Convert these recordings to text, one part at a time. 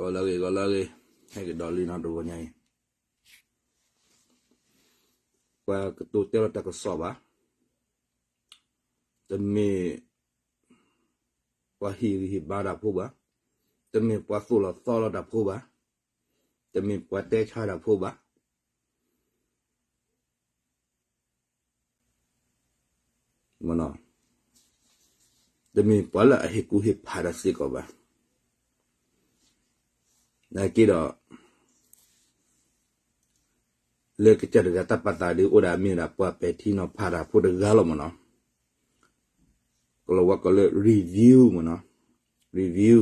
ဂီၤလၢအဂ့ၤ ဂီၤလၢအဂ့ၤ, ဟဲကဒီးလံနီၤ တဂီၤညါအံၤ, ပှၤကတိၤတဲလီၤတၢ်ကစီၣ်ဘၣ်, တမ့ၢ်ပှၤဟ့ၣ်ဂံၢ်ဟ့ၣ်ဘါတၢ်ဖိဘၣ်, တမ့ၢ်ပှၤသိၣ်လီၤသီလီၤတၢ်ဖိဘၣ်, တမ့ၢ်ပှၤတဲဆါတၢ်ဖိဘၣ် တမ့ၢ်ပှၤလၢအဟ့ၣ်ကူၣ်ဟ့ၣ်ဖးတၢ်စ့ၢ်ကီးဘၣ်. နာ်က့ဒီး လၢကစၢ်တဂၤတၢ်ပာ်သးဒုး အိၣ်ဒၣ်မ့ၢ်ဒၣ်ပှၤပဲာ်ထံနီၤဖးတၢ်ဖိတဂၤလီၤမ့ၢ်နီၤ, ကလီၤဝါကိးလၢ review မ့ၢ်နီၤ, review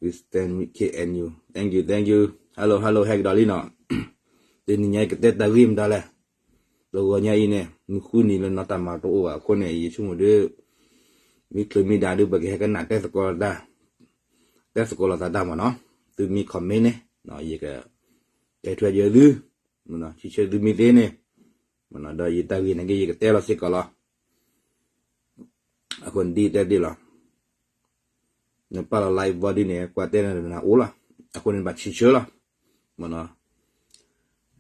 Western K N U, thank you, thank you, hello, hello, ဟဲကဒီးလံနီၤ, တနံၤညါအံၤကတဲတၢ်ဂ့ၢ်မတၤလဲၣ်, တဂီၤညါအံၤန့ၣ် မုၢ်ဃုနံၤလၢနီၢ်တၢ်မၤတအိၣ်ဘၣ်အဃိန့ၣ် ယဆိကမိၣ်ဒုး မ့ၢ်ချုးမ့ၢ်ဒၣ်ဒုး ပကဟဲကနၣ်တဲသကိးလီၤတၢ်, တဲသကိးလီၤသးတၢ်မ့ၢ်နီၤ, သုမ့ၢ် comment န့ၣ် ယကတဲထွဲယဲသု, ဆံးဆၢသုမ့ၢ်သ့န့ၣ်, ဒီးယတၢ်ဂ့ၢ်န့ၣ်က့ ယကတဲလီၤစ့ၢ်ကီးလီၤ. အဃိန့ၣ်ဒ်တဲဒ်လီၤ, နပာ်လီၤ live ဘီဒ်န့ၣ် ကွၢ်တဲနၤနအိၣ်လီၤ, အဃိန့ၣ်ဘၣ်ဆံးဆၢလီၤ, မ့ၢ်နီၤ,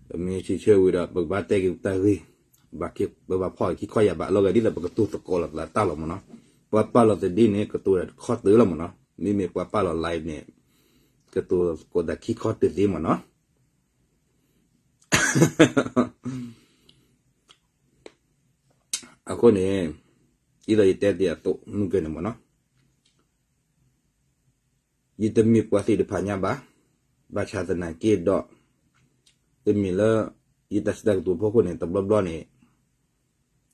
ပမ့ၢ်ဆံးဆၢဝံၤဒီး ပကဘၣ်တဲက့ၤတၢ်ဂ့ၢ်, ပဘၣ်ဖီၣ်ခံခီယၢ်ဘၣ် လီၤဂာ်ဒ်သိးပကတိၤသကိးလီၤသးတၢ်လီၤမ့ၢ်နီၤ, ပှၤပာ်လီၤတဒ်န့ၣ် ကတိၤတၢ်တခီတၢၤလီၤမ့ၢ်နီၤ, မ့မ့ၢ်ပှၤပာ်လီၤ live န့ၣ် ကတိၤသကိးတၢ်ခံခီတၢၤသ့မ့ၢ်နီၤ. အဃိန့ၣ် ဒ်သိးယတဲတ့ၢ်အသိးမုၢ်ကန့ၣ်မ့ၢ်နီၤ, ယတမ့ၢ်ပှၤသ့ၣ်တဖၣ်ညါဘၣ်, ဘၣ်ဆၣ်သနာ်က့ဒီး တမ့ၢ်လၢ ယတၢ်စံးတၢ်ကတိၤဖီခိၣ်န့ၣ် တဘျီဘျီန့ၣ်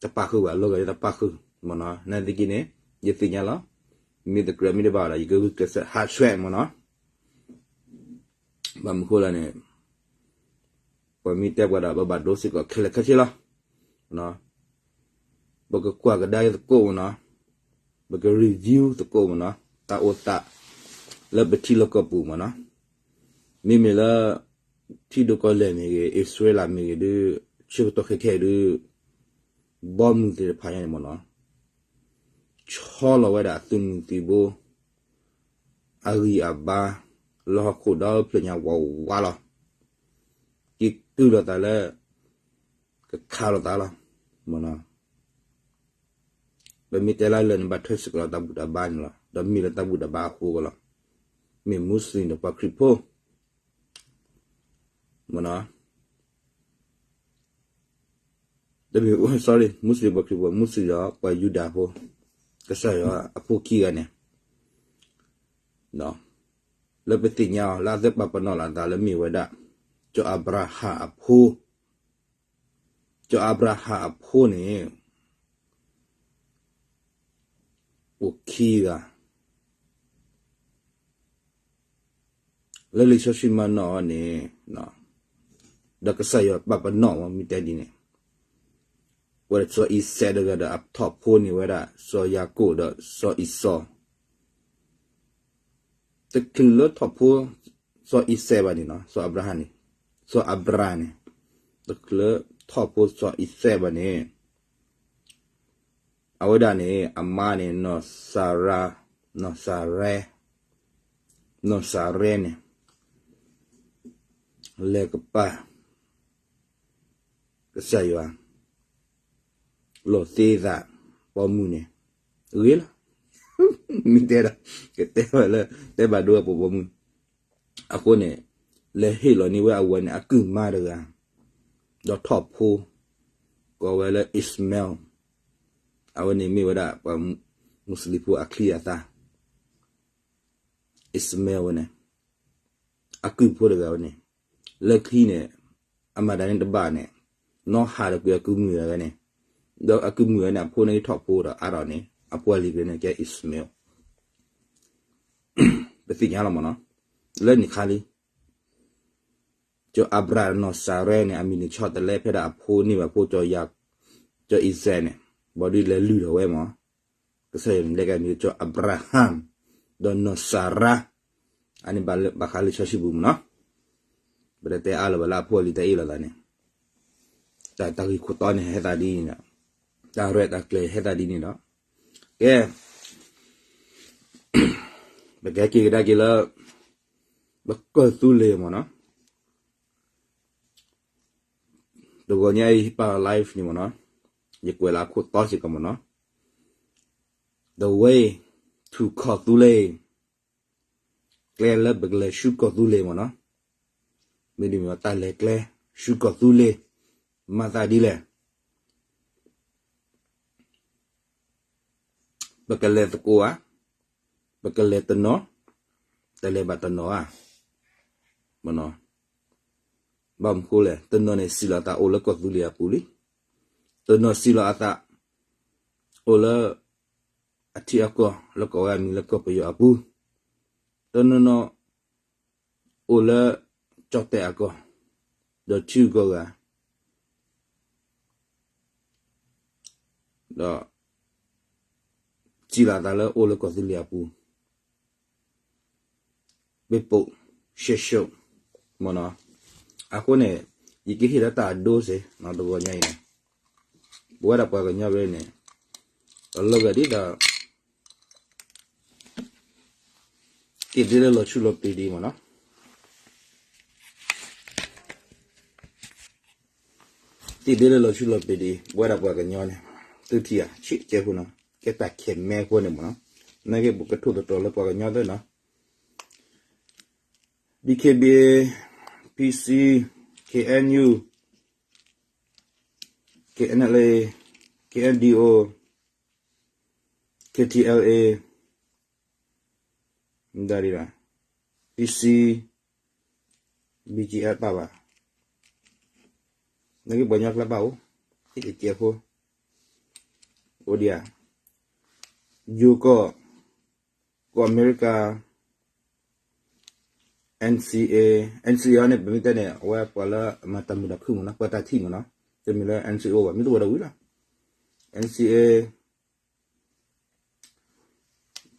တပာ်ဃုာ်ဘၣ် လီၤဂာ်လၢတပာ်ဃုာ်မ့ၢ်နီၤ, နာ်သက့န့ၣ် ယသ့ၣ်ညါလီၤ, မ့ၢ်တကြၢးမ့ၢ်တဘၣ်ဒီး ယကဂုာ်ကျဲးစၢးဟးဆွဲမ့ၢ်နီၤ, ဘၣ်မနုၤဃိလဲၣ်န့ၣ် ပှၤမ့ၢ်တဲပှၤဒီး ပဘၣ်ဒိစ့ၢ်ကီးခဲလၢာ်ခဲဆ့လီၤ. ပကကွၢ်ကဒါအံၤသကိးမ့ၢ်နီၤ, ပက review သကိးမ့ၢ်နီၤ, တၢ်အိၣ်သးလၢပထံလီၢ်ကီၢ်ပူၤမ့ၢ်နီၤ, မ့မ့ၢ်လၢ ထံဒိၣ်ကီၢ်လဲၢ်မ့ၢ်ဂ့ၤ, အံၣ်စရ့လးမ့ၢ်ဂ့ၤဒုး, ဆၢကတီၢ်ခဲခဲအံၤဒုး, ဘီမုၢ်သ့ၣ်တဖၣ်ညါန့ၣ်မ့ၢ်နီၤ, ဆီလီၤဝဲဒၣ်အသုးမုၢ်သံၣ်ဘိ အဂံၢ်အဘါ လၢဟီၣ်ခိၣ်ဒီဖျၢၣ်ညါဝးဝးလီၤ. က့ၤကုၢ်လိာ်သးလၢ ကခးလိာ်သးလီၤ. မ့ၢ်နီၤ, ပမ့ၢ်တဲလၢလၢာ်န့ၣ် ဘၣ်ထွဲစ့ၢ်ကီးလီၤတၢ်ဘူၣ်တၢ်ဘါန့ၣ်လီၤ. ဒီးမ့ၢ်လၢတၢ်ဘူၣ်တၢ်ဘါအဃိကလီၤ. မ့ၢ်မူစလ့ၣ်ဒီးပှၤခရံာ်ဖိ မ့ၢ်နီၤ, တမ့ၢ် sorry, မူစလ့ၣ်ပှၤခရံာ်ဖိ, မူစလ့ၣ်ဒီးပှၤယူဒၤဖိ, ကစၢ်ယွၤအဖိခံဂၤန့ၣ်, လၢပသ့ၣ်ညါအီၤ လၢအသ့ပာ်ပနီၣ်လီၤအသးလၢမ့ၢ်ဝဲဒၣ် စီၤအၤဘြၤဟၣ်အဖိ, စီၤအၤဘြၤဟၣ်အဖိန့ၣ် အိၣ်ခံဂၤ လၢလံာ်စီဆှံမၤနီၣ်အီၤန့ၣ်, ဒီးကစၢ်ယွၤပာ်ပနီၣ်ဝဲမ့ၢ်တဲဒ်န့ၣ်, ဝဲဒၣ်စီၤအံၤစဲးတဂၤဒီးအထီၣ်ဖိန့ၢ်ဝဲဒၣ် စီၤယၤကိာ်ဒီးစီၤအံၤစီၤ, တချုးလၢထီၣ်ဖိ စီၤအံၤစဲးဘၣ်န့ၣ်နီၤ, စီၤအၤဘြၤဟၣ်န့ၣ်, စီၤအၤဘြၤန့ၣ်, တချုးလၢထီၣ်ဖိစီၤအံၤစဲးဘၣ်န့ၣ် အဝဲဒၣ်န့ၣ် အမါန့ၣ် နီၢ်စၤရါ, နီၢ်စၤရဲ, နီၢ်စၤရဲန့ၣ် လဲၤကပၤ ကစၢ်ယွၤ လီၤသ့သး ပိာ်မုၣ်န့ၣ် ဂ့ၤလီၤ. မ့ၢ်တဲဒီး ကတဲဝဲလၢ တဲဘၣ်ဒိအပှၤပိာ်မုၣ် အဃိန့ၣ် လဲၤဟ့ၣ်လီၤန့ၢ်ဝဲအဝဲန့ၣ် အကုၢ်မါတဂၤ ဒီးထီၣ်ဖိ ကိးဝဲလၢ Ishmael, အဝဲန့ၣ်မ့ၢ်ဝဲဒၣ်ပှၤမူစလ့ၣ်ဖိအချံအသၣ် Ishmael ဝဲန့ၣ် အကုၢ်ဖိတဂၤဝဲန့ၣ် လၢခံန့ၣ် အမၤတၢ်န့ၣ်တဘၣ်န့ၣ် နီၢ်ဟးဒီးကွံာ်အကုၢ်မုၣ်တဂၤန့ၣ်, ဒီးအကုၢ်မုၣ်ဝဲန့ၣ် အဖိန့ၣ်ထီၣ်ဖိဒီးအါထီၣ်န့ၣ် အဖိအလံၤက့ၤန့ၣ်ကဲ Ishmael ပသ့ၣ်ညါလီၤမ့ၢ်နီၤ, လၢန့ၣ်ခါလံ စီၤအၤဘြၤနီၢ်စၤရဲန့ၣ် အမံၤန့ၣ်ဆီတလဲဖဲဒၣ်အဖိန့ၢ်ဘၣ် ဖိစီၤယၤ, စီၤအံၤစဲးန့ၣ်, ဘၣ်ဒုးလဲၤလုၢ်ထီၣ်ဝဲမ့ၢ်, ကစၢ်ယွၤန့ၣ် လဲၤကဲမံၤ စီၤအၤဘြၤဟၣ် ဒီးနီၢ်စၤရါ, အန့ၣ်ဘၣ်ဃးလၢစီဆှံပူၤမ့ၢ်နီၤ, ပတတဲအါလၢၤဘၣ်လၢအဖိအလံၤတၢ်အ့ၣ်လိာ်သးန့ၣ်, တၢ်ဂ့ၢ်ခိၣ်တီန့ၣ်ဟဲသးဒ်န့ၣ်ဒီး, တၢ်ရဲၣ်တၢ်ကျဲၤဟဲသးဒ်န့ၣ်ဒီး, ကဲ, ပကဟဲက့ၤကဒါက့ၤလၢ ပကီၢ်သူလ့ၤမ့ၢ်နီၤ, တဂီၤညါအံၤပာ်လီၤ live န့ၣ်မ့ၢ်နီၤ, ယကွဲးလၢအခိၣ်တီစ့ၢ်ကီးမ့ၢ်နီၤ, The way to ကီၢ်သူလ့ၤ, ကျဲလၢပကလဲၤဆူကီၢ်သူလ့ၤမ့ၢ်နီၤ, မ့တမ့ၢ်တၢ်လဲၤကျဲ ဆူကီၢ်သူလ့ၤ, မၤသးဒ်လဲၣ် ပကလဲၤသကိးဧါ, ပကလဲၤတနီၤ, တလဲၤဘၣ်တနီၤဧါ, မ့ၢ်နီၤ, ဘၣ်မနုၤဃိလဲၣ် တနီၤန့ၣ်စံးလီၤအသးအိၣ်လၢကီၢ်သူလ့ၤအပူၤလံ, တနီၤစံးလီၤအသး အိၣ်လၢ အထံအကီၢ်လၢကိးဝဲအမံၤလၢကီၢ်ပယီၤအပူၤ, တနီၤနီၤ အိၣ်လၢ ကၠီၣ်တဲၣ်အကီၢ်, ဒီးထံဂုၤကီၢ်ဂၤ, ဒီး စံးလီၤအသးလၢအိၣ်လၢကီၢ်သူလ့ၤအပူၤ, ပပိာ် ရှဲရှုံး မ့ၢ်နီၤ, အဃိန့ၣ် ယကဟ့ၣ်လီၤတၢ်အဒိစ့ၢ်နီၤ တဂီၤညါအံၤန့ၣ်, ပဝဲဒၣ်ပှၤကညီဝဲန့ၣ် ပလီၤဂာ်ဒ်သိး တ့ၢ်ဒ့လၢလီၤဆူလီၤပျံၤဒံးမ့ၢ်နီၤ, တ့ၢ်ဒ့လၢလီၤဆူလီၤပျံၤဒံး ပဝဲဒၣ်ပှၤကညီန့ၣ်, သုထံၣ်ဧါ ဆံးကဲဖိနီၤ ကဲတၢ်ခဲမဲအဃိန့ၣ်မ့ၢ်နီၤ, နာ်က့ပကထိၣ်သတြီၤလၢပှၤကညီသ့နီၤ, DKBA, PC, KNU, KNLA, KNDO, KTLA, မ့ၢ်ဒၣ်ဒံးဘၣ်, PC, BGF ပာ်ဘၣ်, နာ်က့ပှၤကညီကျါဘၣ်အိၣ်, ဟ့ၣ်ကကဲဖိ, အိၣ်ဒံးဧါ, ယိၤကီၢ်, ကီၢ်အမဲရကၤ, NCA, NCA အံၤန့ၣ် ပမ့ၢ်တဲန့ၣ် အဝဲပှၤလၢအမၤတၢ်မုာ်တၢ်ခုၣ်မ့ၢ်နီၤ ပှၤတၢ်ထံၣ်မ့ၢ်နီၤ, တမ့ၢ်လၢ NCO ဘၣ် မ့ၢ်တအိၣ်ဒီးဝံၤလီၤ, NCA,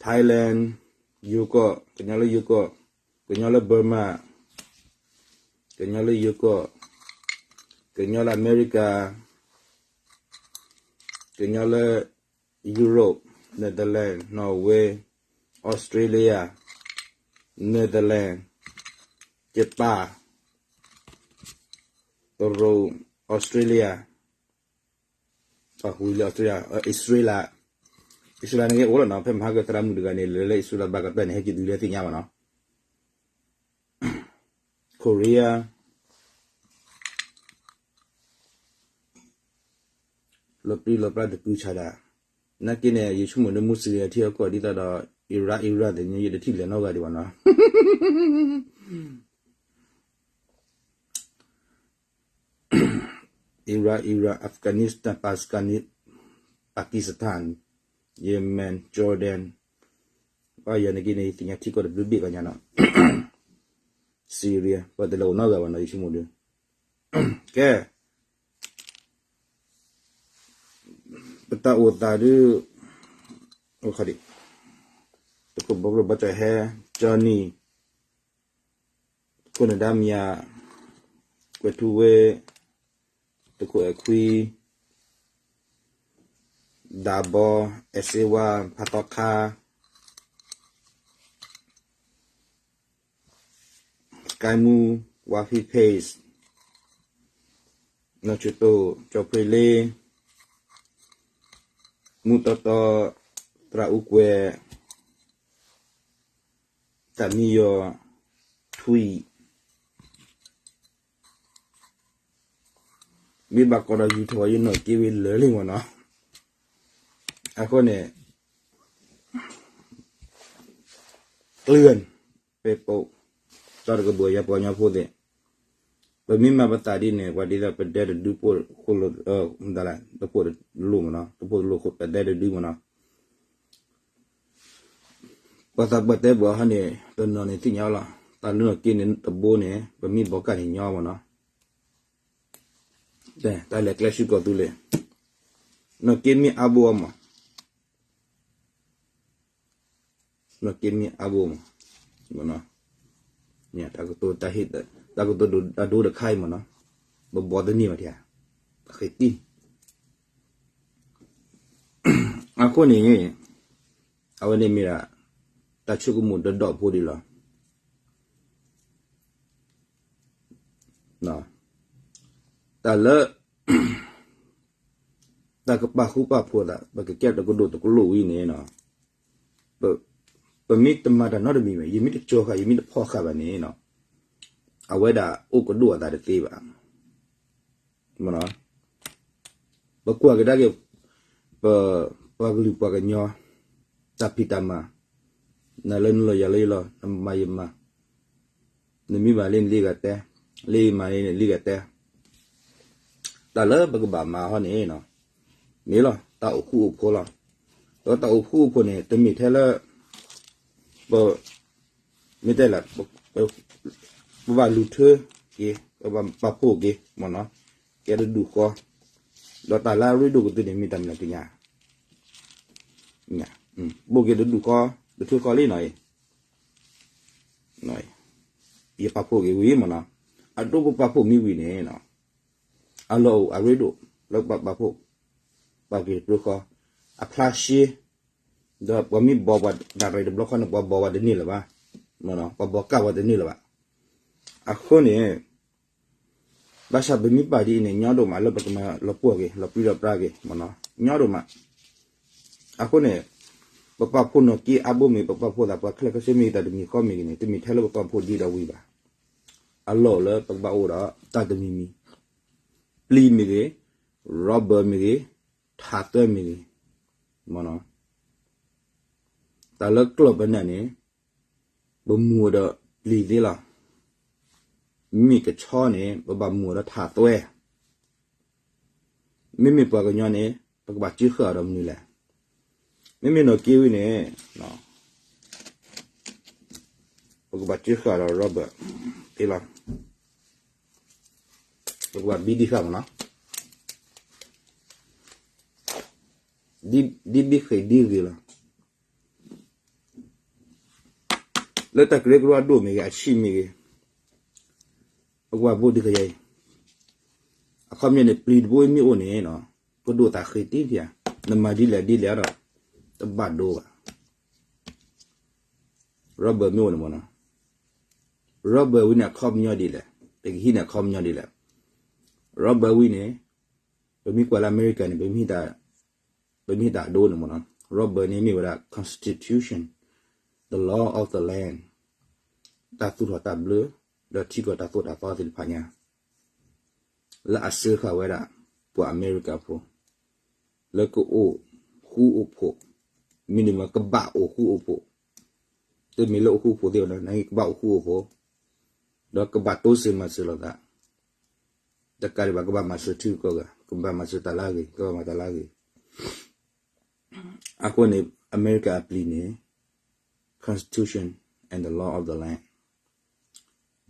Thailand, ယိၤကီၢ်, ကညီလၢယိၤကီၢ်, ကညီလၢ Burma, ကညီလၢယိၤကီၢ်, ကညီလၢအမဲရကၤ, ကညီလၢ Europe, Netherlands, Norway, Australia, Netherlands, Japan, တရူး, Australia, ပှၤဝံၤလၢ Australia, အံၣ်စရ့လး, အံၣ်စရ့လးန့ၣ်က့အိၣ်လီၤနီၤ, ဖဲမဟါကသရၣ်မုၣ်တဂၤန့ၣ် လဲၤလၢအံၣ်စရ့လးဘၣ်ကတၢၢ်န့ၣ် ဟဲက့ၤတုၤလၢသ့ၣ်ညါဘၣ်နီၤ, Korea, လီၤပြံလီၤပြါတကုၤဆးဒး, နာ်က့န့ၣ် ယဆိကမိၣ်လၢမူစလ့ၣ်အထံအကီၢ်ဒ်သိးဒီး Iran Iran သ့ၣ်ညါ ယတထံၣ်လဲၤနီတဂၤဒံးဘၣ်နီၤ Iran, Iran, Afghanistan, Pakistan, Pakistan, Yemen, Jordan, ဘၣ်ယၤနာ်က့န့ၣ် ယသ့ၣ်ညါထံကီၢ်တဘျုးဘ့ၣ်ဘၣ်ညါနီၤ, Syria ပှၤတလဲၤအိၣ်နီတဂၤဘၣ်နီၤ ယဆိကမိၣ်ဒီး, ကဲ ပတၢ်အိၣ်သးဒုး, တခိၣ်ဘီကျိၣ်ဘီ ကၠီၣ်ဟဲ, Johnny, ခိၣ်နဒါမံယၤ, ကွဲးထူဝ့, တခိၣ်အဲၣ်ခွံ, ဒးဘီ, အဲၣ်စ့ဝါ, ဖးသီခါ Sky Moo, Wafi Pace, နီၢ်ဆိတိၢ်, ကၠီဖ့လ့, မူတီတီ, သရၣ်အူကွဲၢ်, တၢ်မံယီၤ, ထွံၣ်, မ့ၢ်ဘၣ်ကီးဒီးယူၤထီၣ် ယနီၢ်က့ဝဲလၢာ်လံမ့ၢ်နီၤ, အဃိန့ၣ် ကျၢၢ် ပဲးပိာ် တၢ်တကဘၢၣ်ယၤပှၤကညီဖိသ့ၣ်, ပမ့ၢ်မၤပသးဒ်န့ၣ် ပှၤဒ်သိးပဒဲတဒုပိၢ်ဃိလိာ်, တပိၢ်တလိၣ်မ့ၢ်နီၤ, တပိၢ်တလိၣ်ဃိ ပဒဲတဒုမ့ၢ်နီၤ, ပှၤသးပှၢ်တဲဘၣ်ဟီန့ၣ် တနီၤန့ၣ်သ့ၣ်ညါလီၤ, တၢ်လၢနီၢ်က့န့ၣ်တဘိန့ၣ် ပမ့ၢ်ဘီကၢ်န့ၣ်ညီမ့ၢ်နီၤ, တၢ်လဲၤကျဲဆူကီၢ်သူလ့ၤ, နီၢ်က့မ့ၢ်အါဘိအမး နီၢ်က့မ့ၢ်အါဘိမး, တၢ်ကတိၤတၢ်ဟ့ၣ်, တၢ်ကတိၤဒိၣ်တခါအံၤမ့ၢ်နီၤ, ဘဘီတန့ၢ်ဘၣ်ထံ, ဃ့တံၢ်, အဃိန့ၣ် အဝဲန့ၣ်မ့ၢ်ဒၣ် တၢ်ဆိကမိၣ်တဒီးဖိဒံးလီၤ. တၢ်လၢ တၢ်ကပာ်ဃူပာ်ဖိးသး ပကကဲတကဒိၣ်တကလိာ်ဝံၤန့ၣ် ပမ့ၢ်တမၤတၢ်နီတမံၤဘၣ်, ယမ့ၢ်တကၠီဃာ် ယမ့ၢ်တဖီၣ်ဃာ်ဘၣ်န့ၣ် အဝဲဒၣ်အိၣ်ကဒိၣ်အသးတသ့ဘၣ်. ပကွၢ်ကဒါက့ၤ ပ ပှၤကလုာ်ပှၤကညီ တၢ်ဖံးတၢ်မၤ, နၤလၢနလီၢ်ယၤလၢယလီၢ် နမၤယမၤ, နမ့ၢ်မၤလၢနလံဂၤတဲ, လၢယမၤလၢနလံဂၤတဲ, တၢ်လၢပကဘၣ်မၤဟီန့ၣ် မ့ၢ်လီၤ တၢ်အိၣ်ဃူအိၣ်ဖိးလီၤ. ဒီးတၢ်အိၣ်ဃူအိၣ်ဖိးန့ၣ် တမ့ၢ်ထဲလၢ ပ မ့ၢ်တဲလၢ ပဘၣ်လူၤထၢက့ၤ ပဘၣ်ပာ်ဖှိၣ်က့ၤမ့ၢ်နီၤ, ကဲတဒူၣ်ဃီ, ဒီးတၢ်လၢအရ့ဒိၣ်ကတၢၢ်န့ၣ် မ့ၢ်တၢ်မနုၤကညး, ဘိၣ်က့ၤတဒူၣ်ဃီ တထၢဃီလံနီၤ, ယပာ်ဖှိၣ်က့ၤဝံၤမ့ၢ်နီၤ, အဒိပပာ်ဖှိၣ်မ့ၢ်ဝံၤန့ၣ် အလီၢ်အိၣ်အရ့ဒိၣ် လၢပပာ်ဖှိၣ် ပာ်က့ၤတဖျိဃီ, အဖျါရှဲ, ဒီးပှၤမ့ၢ်ဘီပှၤဒၣ်ရဲၣ်တဘျီဃီန့ၣ် ပှၤဘီပှၤတန့ၢ်လၢၤဘၣ်, ပှၤဘီကၢ်ပှၤတန့ၢ်လၢၤဘၣ်. အဃိန့ၣ် ဘၣ်ဆၣ်ပမ့ၢ်ပာ်ဒ်အံၤန့ၣ် ညီဒိၣ်မးလၢပကမၤလီၤပှီၢ်က့ၤ လီၤပြံလီၤပြါက့ၤမ့ၢ်နီၤ, ညီဒိၣ်မး. အဃိန့ၣ် ပပာ်ဖှိၣ်နီၢ်က့အါဘိမ့ၢ် ပပာ်ဖှိၣ်သးပှၤခဲလၢာ်ခဲဆ့မ့ၢ်ဂ့ၤ တၢ်တမံၤဃီမ့ၢ်ဂ့ၤန့ၣ် တမ့ၢ်ထဲလၢပပာ်ဖှိၣ်ဒ်ဒီးဝံၤဘၣ်. အလီၢ်အိၣ်လၢပကဘၣ်အိၣ်ဒီးတၢ်တမံၤမံၤ, ပျံၤမ့ၢ်ဂ့ၤ, rubber မ့ၢ်ဂ့ၤ, ထးသွဲမ့ၢ်ဂ့ၤ, မ့ၢ်နီၤ, တၢ်လၢကျီၢ်ပနၢ်န့ၣ် ပမူၤဒီးပျံၤသ့လီၤ. မ့ၢ်ကဆီန့ၣ် ပဘၣ်မူၤဒီးထးသွဲ, မ့မ့ၢ်ပှၤကညီန့ၣ် ပကဘၣ်စၢဃာ်အီၤဒီးမနုၤလဲၣ်. မ့မ့ၢ်နီၢ်က့ဝံၤန့ၣ် ပကဘၣ်စၢဃာ်ဒီး rubber သ့လီၤ. ပကဘၣ်ဘံဒံဃာ်မ့ၢ်နီၤ, ဒ်ဘံဃ့ၢ်ဒ်ဂ့ၤလီၤ. လၢတၢ်ကရၢကရိအဒိၣ်မ့ၢ်ဂ့ၤ အဆံးမ့ၢ်ဂ့ၤ, ပကဘၣ်ဘိးဒံးဃာ်ယဲအံၤ, အခီပညီန့ၣ် ပျံၤတဘိအံၤမ့ၢ်အိၣ်န့ၣ် ကဒိၣ်သးဃ့တံၢ်ဖဲ, နမၤဒ်လဲၣ်ဒ်လဲၣ်ဒီး တဘၣ်ဒိဘၣ်. rubber မ့ၢ်အိၣ်န့ၣ်မ့ၢ်နီၤ, rubber ဝံၤန့ၣ်အခီပညီဒ်လဲၣ်, ပကဟံးန့ၢ်အခီပညီဒ်လဲၣ်. rubber ဝံၤန့ၣ် ပမ့ၢ်ကွၢ်လၢအမဲရကၤန့ၣ် ပမ့ၢ်တၢ်အဒိန့ၣ်မ့ၢ်နီၤ, rubber န့ၣ်မ့ၢ်ဝဲဒၣ် constitution, the law of the land, တၢ်သူၣ်ထီၣ်တၢ်ဘျၢ ဒီးထံကီၢ်တၢ်သိၣ်တၢ်သီသ့ၣ်တဖၣ်ညါ လၢအစၢဃာ်ဝဲဒၣ် ပှၤအမဲရကၤဖိ လၢကအိၣ်ဃူအိၣ်ဖိး, မ့တမ့ၢ်ကဘၣ်အိၣ်ဃူအိၣ်ဖိး, တမ့ၢ်လၢအိၣ်ဃူအိၣ်ဖိးသ့ဘၣ်နီၤ, နကဘၣ်အိၣ်ဃူအိၣ်ဖိး, ဒီးကဘၣ်တိစၢၤမၤစၢၤလိာ်သး, တကးဒံးဘၣ် ကဘၣ်မၤစၢၤထံဂုၤကီၢ်ဂၤ, ကဘၣ်မၤစၢၤတၢ်လၢအဂ့ၤ, ကဘၣ်မၤတၢ်လၢအဂ့ၤ. အဃိန့ၣ် အမဲရကၤအပျံၤန့ၣ် constitution and the law of the land,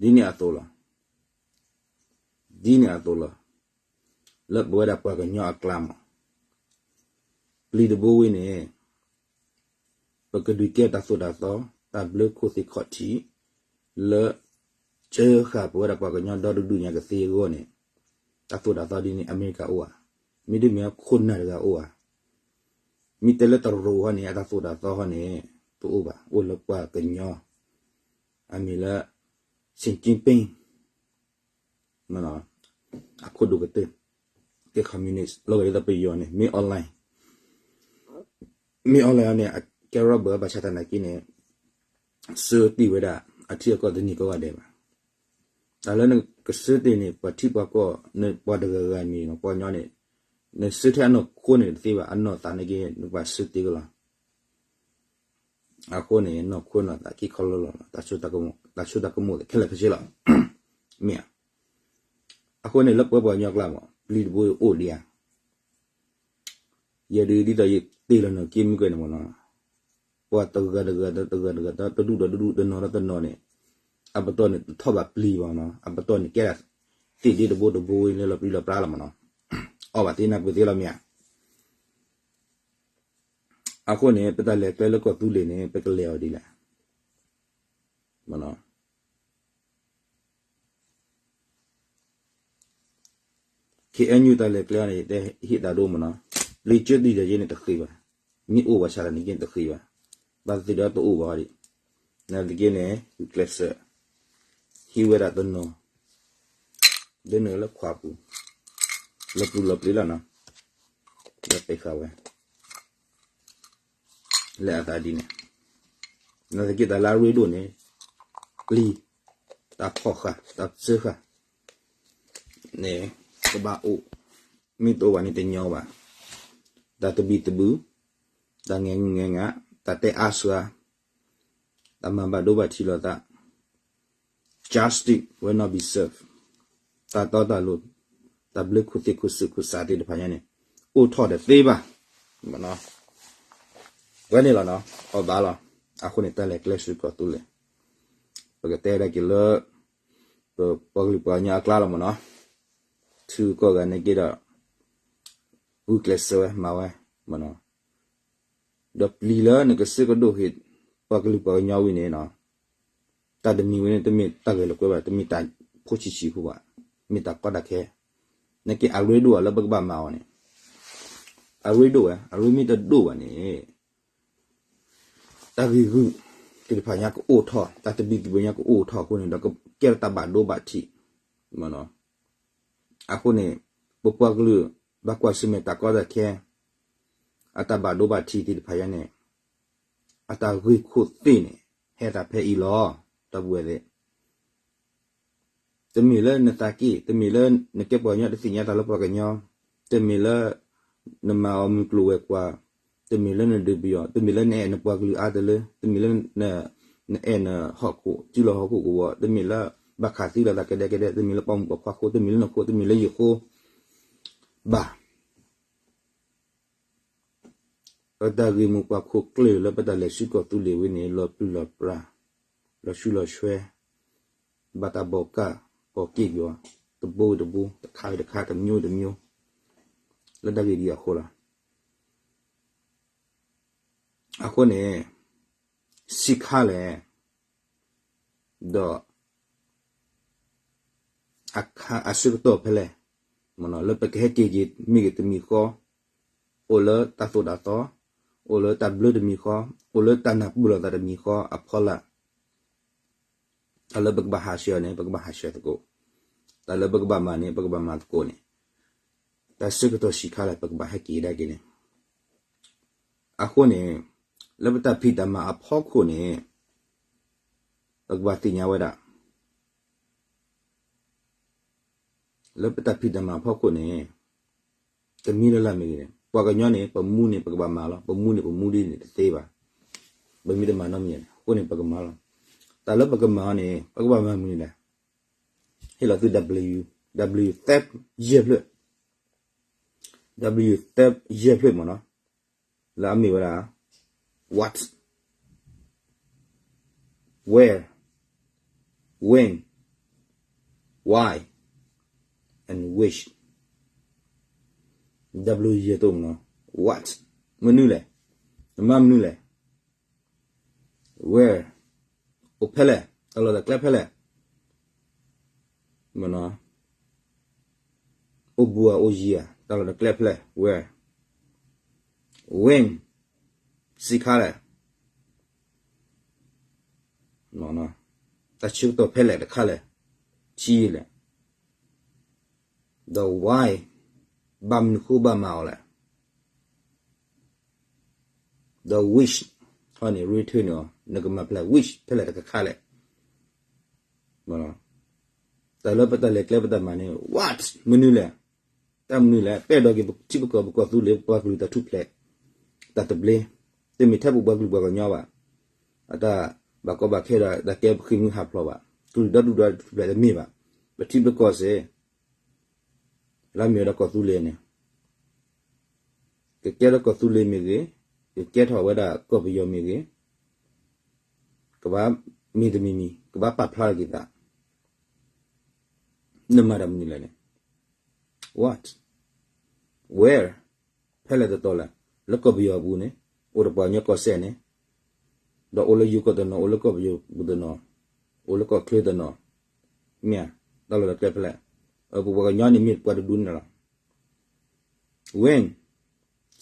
ဒ်န့ၣ်အသိးလီၤ. ဒ်န့ၣ်အသိးလီၤ. လၢပဝဲဒၣ်ပှၤကညီအကျါမး, ပျံၤတဘိဝံၤန့ၣ် ပကဒုးကဲတၢ်သိၣ်တၢ်သီ တၢ်ဘျၢခိၣ်သ့ၣ်ခီၣ်ထံး လၢ စၢဃာ်ပဝဲဒၣ်ပှၤကညီဒီတဒူၣ်ညါကသ့အဂီၢ်န့ၣ်, တၢ်သိၣ်တၢ်သီဒ်န့ၣ် အမဲရကၤအိၣ်ဧါ, မ့တမ့ၢ်ခိၣ်နၢ်တဂၤအိၣ်ဧါ. မ့ၢ်တဲလၢတရူးဟီန့ၣ် အတၢ်သိၣ်တၢ်သီဟီန့ၣ် တအိၣ်ဘၣ်, အိၣ်လၢပှၤကညီ အမံၤလၢ စ့ၣ်ကၠ့ပ့ၣ် အခိၣ်ဒိၣ်ကတၢၢ်, ကဲ communist လီၤဂာ်ဒ်သိးပယီၤန့ၣ် မ့ၢ် online, မ့ၢ် online န့ၣ် အကဲ rubber ဘၣ်ဆၣ်သနာ်က့န့ၣ် ဆၢတ့ၢ်ဝဲဒၣ် အထံအကီၢ်တန့ၢ်ကိးဂၤဒဲးဘၣ်. တၢ်လၢနကဆၢတ့ၢ်န့ၣ် ပှၤထံပှၤကီၢ် နပှၤတဂၤဂၤမံၤနီၤ ပှၤကညီန့ၣ် နဆၢထဲအနီၢ်ခိန့ၣ်တသ့ဘၣ်, အနီၢ်သးန့ၣ်က့ နကဘၣ်ဆၢတ့ၢ်ကလီၤ. အဃိန့ၣ် နီၢ်ခိနီၢ်သးခံခီလၢလီၤလီၤ, တၢ်ဆိကမိၣ်ခဲလၢာ်ခဲဆ့လီၤ. မ့ၢ်ဧါ. အဃိန့ၣ် လၢပှၤပှၤကညီအကျါမး ပျံၤတဘိအိၣ်ဒံးဧါ. ယဲဒၣ်ဒ်သိးယတ့ၢ်လီၤနီၢ်က့မုၢ်ကၢၢ်န့ၣ်မ့ၢ်နီၤ, ပှၤတဂၤတဂၤဒီးတဂၤတဂၤဒီးတဒူၣ်ဒီးတဒူၣ်တနီၤဒီးတနီၤန့ၣ်, အပတီၢ်န့ၣ်တထီၣ်ဘၣ်ပျံၤဘၣ်နီၤ, အပတီၢ်န့ၣ်ကဲဒၣ် သ့ၣ်ဒ့တဘိတဘိလၢလီၤပြံလီၤပြါလီၤမ့ၢ်နီၤ, အီၣ်ဘၣ်သ့နၢ်ပၢၢ်သ့လီၤမ့ၢ်ဧါ. အဃိန့ၣ် ပတၢ်လဲၤကျဲလၢကီၢ်သူလ့ၤန့ၣ် ပကလဲၤအီၤဒ်လဲၣ်. KNU တၢ်လဲၤကျဲအီၤန့ၣ် တဲဟ့ၣ်တၢ်ဒိမ့ၢ်နီၤ, ပျံၤကၢတံၢ်ဒီးယဲန့ၣ်တဃ့ဘၣ်, မ့ၢ်အိၣ်ဘၣ်ဆၣ်တၢ်န့ၣ်ယဲန့ၣ်တဃ့ဘၣ်, ဘၣ်သ့ၣ်သ့ၣ်ဒီးတအိၣ်ဘၣ်ဒံး နာ်သက့န့ၣ် ဂုာ်ကျဲးစၢး ဟံးဝဲဒၣ်တနီၤ ဒ်န့ၣ်လၢခွးပူၤ လီၤပျံၤလီၤပျံၤလီၤနီၤ လၢပှဲၤဃာ်ဝဲ လၢအသးဒ်န့ၣ် နာ်သက့တၢ်လၢအရ့ဒိၣ်န့ၣ် ပျံၤ တၢ်ဖီၣ်ဃာ် တၢ်စၢဃာ် န့ၣ် ကဘၣ်အိၣ် မ့ၢ်တအိၣ်ဘၣ်န့ၣ်တညီဘၣ် တၢ်သဘံၣ်သဘုၣ် တၢ်ငဲၤငုာ်ငဲၤငါ တၢ်တဲအါစှၤ တၢ်မၤဘၣ်ဒိဘၣ်ထံးလိာ်သး justice will not be served တၢ်တီတၢ်လိၤ တၢ်ဘျၢခိၣ်သ့ၣ်ခိၣ်စူၣ်ခိၣ်စးသ့ၣ်တဖၣ်ညါန့ၣ် အိၣ်ထီၣ်တသ့ဘၣ် ဝဲန့ၣ်လီၤနီၤ အီၣ်ဘၣ်လီၤ အဃိန့ၣ် တၢ်လဲၤကျဲဆူကီၢ်သူလ့ၤ ပကတဲဒၣ်က့ၤလၢ ပပှၤကလုာ်ပှၤကညီအကျါလီၤမ့ၢ်နီၤ ထုးကီၢ်ဂၤန့ၣ်က့ဒီး ဂုာ်ကျဲးစၢးဝဲမၤဝဲ မ့ၢ်နီၤ ဒီးပျံၤလၢနကဆၢကဒိၣ်ဟ့ၣ် ပှၤကလုာ်ပှၤကညီဝံၤန့ၣ်နီၤ တၢ်တမံၤဝဲန့ၣ် တမ့ၢ်တၢ်ဂဲၤလိာ်ကွဲဘၣ် တမ့ၢ်တၢ်ဖိဆံးဆံးဖိဘၣ် မ့ၢ်တၢ်ကီတၢ်ခဲ နာ်က့အရ့ဒိၣ်အလၢပကဘၣ်မၤအီၤန့ၣ် အရ့ဒိၣ်ဝဲ အရ့မ့ၢ်တဒိၣ်ဘၣ်န့ၣ် တၢ်ဂ့ၢ်ဂုာ်သ့ၣ်တဖၣ်ညါကအိၣ်ထီၣ် တၢ်သဘံၣ်သဘုၣ်ညါကအိၣ်ထီၣ်အဃိန့ၣ်ဒီး ကကဲထီၣ်တၢ်ဘၣ်ဒိဘၣ်ထံး မ့ၢ်နီၤ အဃိန့ၣ် ပပှၤကလုာ် ဘၣ်ကွၢ်ဆၢၣ်မဲာ်တၢ်ကီတၢ်ခဲ အတၢ်ဘၣ်ဒိဘၣ်ထံးသ့ၣ်တဖၣ်ညါန့ၣ် အတၢ်ဂ့ၢ်ခိၣ်သ့ၣ်န့ၣ် ဟဲသးဖဲအံၤလီၤ ဒီပုၢ်ဝဲၢ်သ့ၣ် တမ့ၢ်လၢနသးက့ၣ် တမ့ၢ်လၢနကဲပှၤကညီတသ့ၣ်ညါတၢ်လၢပှၤကညီ တမ့ၢ်လၢ နမၤအီၤမုၢ်ကျိၤဝဲၤကွာ် တမ့ၢ်လၢနဒုးပယီၤ တမ့ၢ်လၢနအဲၣ်နပှၤကလုာ်အါတလၢ တမ့ၢ်လၢ နအဲၣ်နဟီၣ်ခိၣ် စုလီၤဟီၣ်ခိၣ်ကဝီၤ တမ့ၢ်လၢ ဘၣ်ခးသံလိာ်သးကဒဲကဒဲ တမ့ၢ်လၢပှၤမုၣ်ပှၤခွါအဃိ တမ့ၢ်လၢနဃိ တမ့ၢ်လၢယဃိ ဘၣ် ပတၢ်ဂ့ၢ်မိၢ်ပှၢ်ခိၣ်ကျၢၢ်လၢပတၢ်လဲၤဆူကီၢ်သူလ့ၤဝဲန့ၣ် လီၤပျံၤလီၤပြၤ လီၤဆူလီၤဆွဲ ဘၣ်တၢ်ဘီၣ်ကၢ် ဘီၣ်က့ၢ်ကီၤ တဘိဝံၤတဘိ တခါဝံၤတခါ တမျိုးဝံၤတမျိုး လၢတၢ်ဂ့ၢ်ဒ်အံၤအဃိလီၤ. အဃိန့ၣ် စံးခါလဲၣ် ဒီး အဆၢကတီၢ်ဖဲလဲၣ် လၢပကဟဲက့ၤက့ၤမ့ၢ်ဂ့ၤတမံၤဃီ အိၣ်လၢတၢ်သိၣ်တၢ်သီ အိၣ်လၢတၢ်ဘျၢတမံၤဃီ အိၣ်လၢတၢ်နၢ်ပၢၢ်လိာ်သးတမံၤဃီအဖီလာ် တၢ်လၢပကဘၣ်ဟးဆှဲးအီၤန့ၣ် ပကဘၣ်ဟးဆှဲးသကိး တၢ်လၢပကဘၣ်မၤန့ၣ် ပကဘၣ်မၤသကိးန့ၣ် တၢ်ဆၢကတီၢ်ဆံးခါလဲၣ် ပကဘၣ်ဟဲက့ၤကဒါက့ၤန့ၣ် အဃိန့ၣ် လၢပတၢ်ဖံးတၢ်မၤအဖီခိၣ်န့ၣ် ပကဘၣ်သ့ၣ်ညါဝဲဒၣ် လၢပတၢ်ဖံးတၢ်မၤအဖီခိၣ်န့ၣ် တမံၤလၢ်လၢ်မ့ၢ်ဂ့ၤန့ၣ် ပှၤကညီန့ၣ် ပမူန့ၣ် ပကဘၣ်မၤလီၤ. ပမူန့ၣ် ပမူဒ်န့ၣ်တသ့ဘၣ်. ပမ့ၢ်တမၤနီတမံၤန့ၣ် အဃိန့ၣ် ပကမၤလီၤ. တၢ်လၢပကမၤအီၤန့ၣ် ပကဘၣ်မၤမနုၤလဲၣ်. ဟ့ၣ်လီၤသု W, W သၢယဲၢ်ဖျၢၣ်, W သၢယဲၢ်ဖျၢၣ်မ့ၢ်နီၤ လၢအမ့ၢ်ဝဲဒၣ် what, where, when, why, and which. W ယဲၢ်ဖျၢၣ်မ့ၢ်နီၤ what မနုၤလဲၣ်, နမၤမနုၤလဲၣ်, where အိၣ်ဖဲလဲၣ်, တၢ်လီၢ်တၢ်ကျဲဖဲလဲၣ် မ့ၢ်နီၤ အိၣ်ဘူးဧါ အိၣ်ယံၤဧါ, တၢ်လီၢ်တၢ်ကျဲဖဲလဲၣ် where, when စံးခါလဲၣ်, တၢ်ဆၢကတီၢ်ဖဲလဲၣ်တခါလဲၣ်, ဆံးလဲၣ်, ဒီး why ဘၣ်မနုၤဃိဘၣ်မၤအီၤလဲၣ် ဒီး which ဟီန့ၣ် return န့ၣ်အီၤ နကမၤဖဲလဲၣ် which ဖဲလဲၣ်တခါခါလဲၣ်. တၢ်လၢပတၢ်လဲၤကျဲပတၢ်မၤန့ၣ် what မနုၤလဲၣ်, တၢ်မနုၤလဲၣ်, ပဲၢ်ဒီးက့ၤပထံပကီၢ်ပကီၢ်သူလ့ၤ ပပှၤကလုာ်တၢ်ထူၣ်ဖျဲး တၢ်သဘျ့, တမ့ၢ်ထဲပပှၤကလုာ်ပှၤကညီဘၣ်, အတၢ်ဘၣ်ကီဘၣ်ခဲဒီး တၢ်ကဲပဃ့ၢ်မှံဟးဖျိးဘၣ်, ကလုာ်ဒီဒူၣ်ဒီထူၣ်ဖျဲးတမ့ၢ်ဘၣ်, ပထံပကီၢ်စ့ၢ် လၢအမ့ၢ်ဝဲဒၣ်ကီၢ်သူလ့ၤန့ၣ် ကကဲထီၣ်ကီၢ်သူလ့ၤမ့ၢ်ဂ့ၤ, ကကဲထီၣ်ဝဲဒၣ်ကီၢ်ပယီၤမ့ၢ်ဂ့ၤ, ကဘၣ်မ့ၢ်တမံၤမံၤ ကဘၣ်ပာ်ဖျါထီၣ်က့ၤသး, နမၤတၢ်မနုၤလဲၣ်န့ၣ်, what, where ဖဲလဲၣ်တတီၤလဲၣ်, လၢကီၢ်ပယီၤအပူၤန့ၣ် အိၣ်ဒီးပှၤကညီကီၢ်စဲၣ်န့ၣ်, ဒီးအိၣ်လၢယိၤကီၢ်တနီၤ, အိၣ်လၢကီၢ်ပယီၤပူၤတနီၤ, အိၣ်လၢကီၢ်ချၢတနီၤ, မ့ၢ်ဧါ, တၢ်လီၢ်တၢ်ကျဲဖဲလဲၣ်, ပပှၤကညီန့ၣ်မ့ၢ်ပှၤတဒူၣ်န့ၣ်လီၤ. When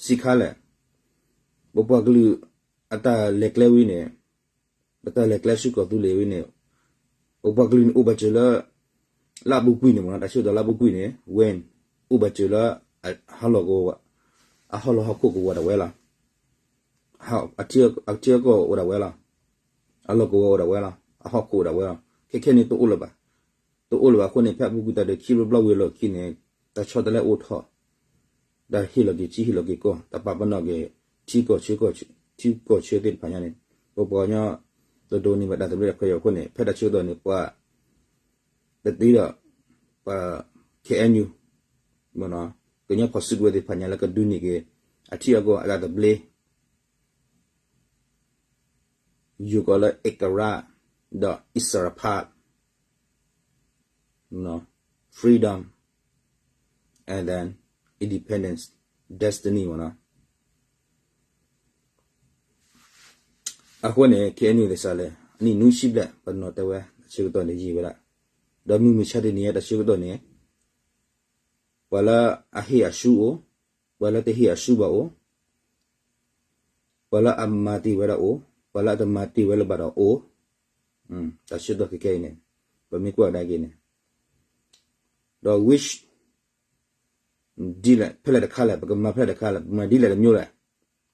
စံးခါလဲၣ်, ပပှၤကလုာ်အတၢ်လဲၤကျဲဝံၤန့ၣ် ပတၢ်လဲၤကျဲဆူကီၢ်သူလ့ၤဝဲန့ၣ် ပပှၤကလုာ်န့ၣ်အိၣ်ဘၣ်စၢၤလၢ လၢအပူၤကွံာ်န့ၣ်မ့ၢ်နီၤ, တၢ်ဆၢကတီၢ်လၢအပူၤကွံာ်န့ၣ် ဝဲအိၣ်ဘၣ်စၢၤလၢ ဟးလီၢ်ကဝီၤ, အဟီၣ်လီၢ်ဟီၣ်ခိၣ်ကဝီၤဒၣ်ဝဲလီၤ. အထံအကီၢ်အိၣ်ဒၣ်ဝဲလီၤ. အလီၢ်ကဝီၤအိၣ်ဒၣ်ဝဲလီၤ. အဟီၣ်ခိၣ်အိၣ်ဒၣ်ဝဲလီၤ. ခဲခဲန့ၣ်တအိၣ်လၢၤဘၣ်. တအိၣ်လၢၤဘၣ်အဃိန့ၣ် ဖဲအပူၤကွံာ်တၢ်ဒုးခံဘျီဘျီဝံၤအလီၢ်ခံန့ၣ် တၢ်ဆီတလဲအိၣ်ထီၣ်, တၢ်ဟ့ၣ်လီၤက့ၤထံဟ့ၣ်လီၤက့ၤကီၢ်, တၢ်ပာ်ပနီၣ်က့ၤ ထံကီၢ်ဆၢ ထံကီၢ်ဆၢသ့ၣ်တဖၣ်ညါန့ၣ် ပပှၤကညီ တဒိးန့ၢ်ဘၣ်တၢ်သဘျ့တၢ်ခွဲးယာ်အဃိန့ၣ် ဖဲတၢ်ဆၢကတီၢ်န့ၣ် ပှၤ တသ့ဒီး ပှၤ ခ့ၣ်အဲၣ်ယူၣ် ကညီဖီၣ်စုကဝဲၤသ့ၣ်တဖၣ်ညါလၢကဒုးန့ၢ်က့ၤ အထံအကီၢ်အတၢ်သဘျ့ ယိၤကီးလၢ เอกราช ဒီး อิสรภาพ freedom and then independence destiny မ့ၢ်နီၤ. အဃိန့ၣ် ခ့ၣ်အဲၣ်ယူၣ် သ့ၣ်စးလဲၣ် အနံၣ်နွံဆံဘျဲၣ် ပနီၤတဲဝဲ တၢ်ဆၢကတီၢ်န့ၣ်ယံာ်ဝဲဒၣ်, ဒီးမုၢ်မဆါတနံၤညါတၢ်ဆၢကတီၢ်န့ၣ် ပှၤလၢအဟ့ၣ်အစုအိၣ်, ပှၤလၢတဟ့ၣ်အစုဘၣ်အိၣ်, ပှၤလၢအမၤတ့ၢ်ဝဲဒၣ်အိၣ်, ပှၤလၢအတမၤတ့ၢ်ဝဲလၢၤဘၣ်ဒီးအိၣ်, တၢ်ဆၢကတီၢ်ခဲခဲအံၤန့ၣ် ပမ့ၢ်ကွၢ်ကဒါက့ၤန့ၣ် ဒီး which ဒ်လဲၣ် ဖဲလဲၣ်တခါလဲၣ် ပကမၤဖဲလဲၣ်တခါလဲၣ် ပမၤဒ်လဲၣ်တမျိုးလဲၣ်,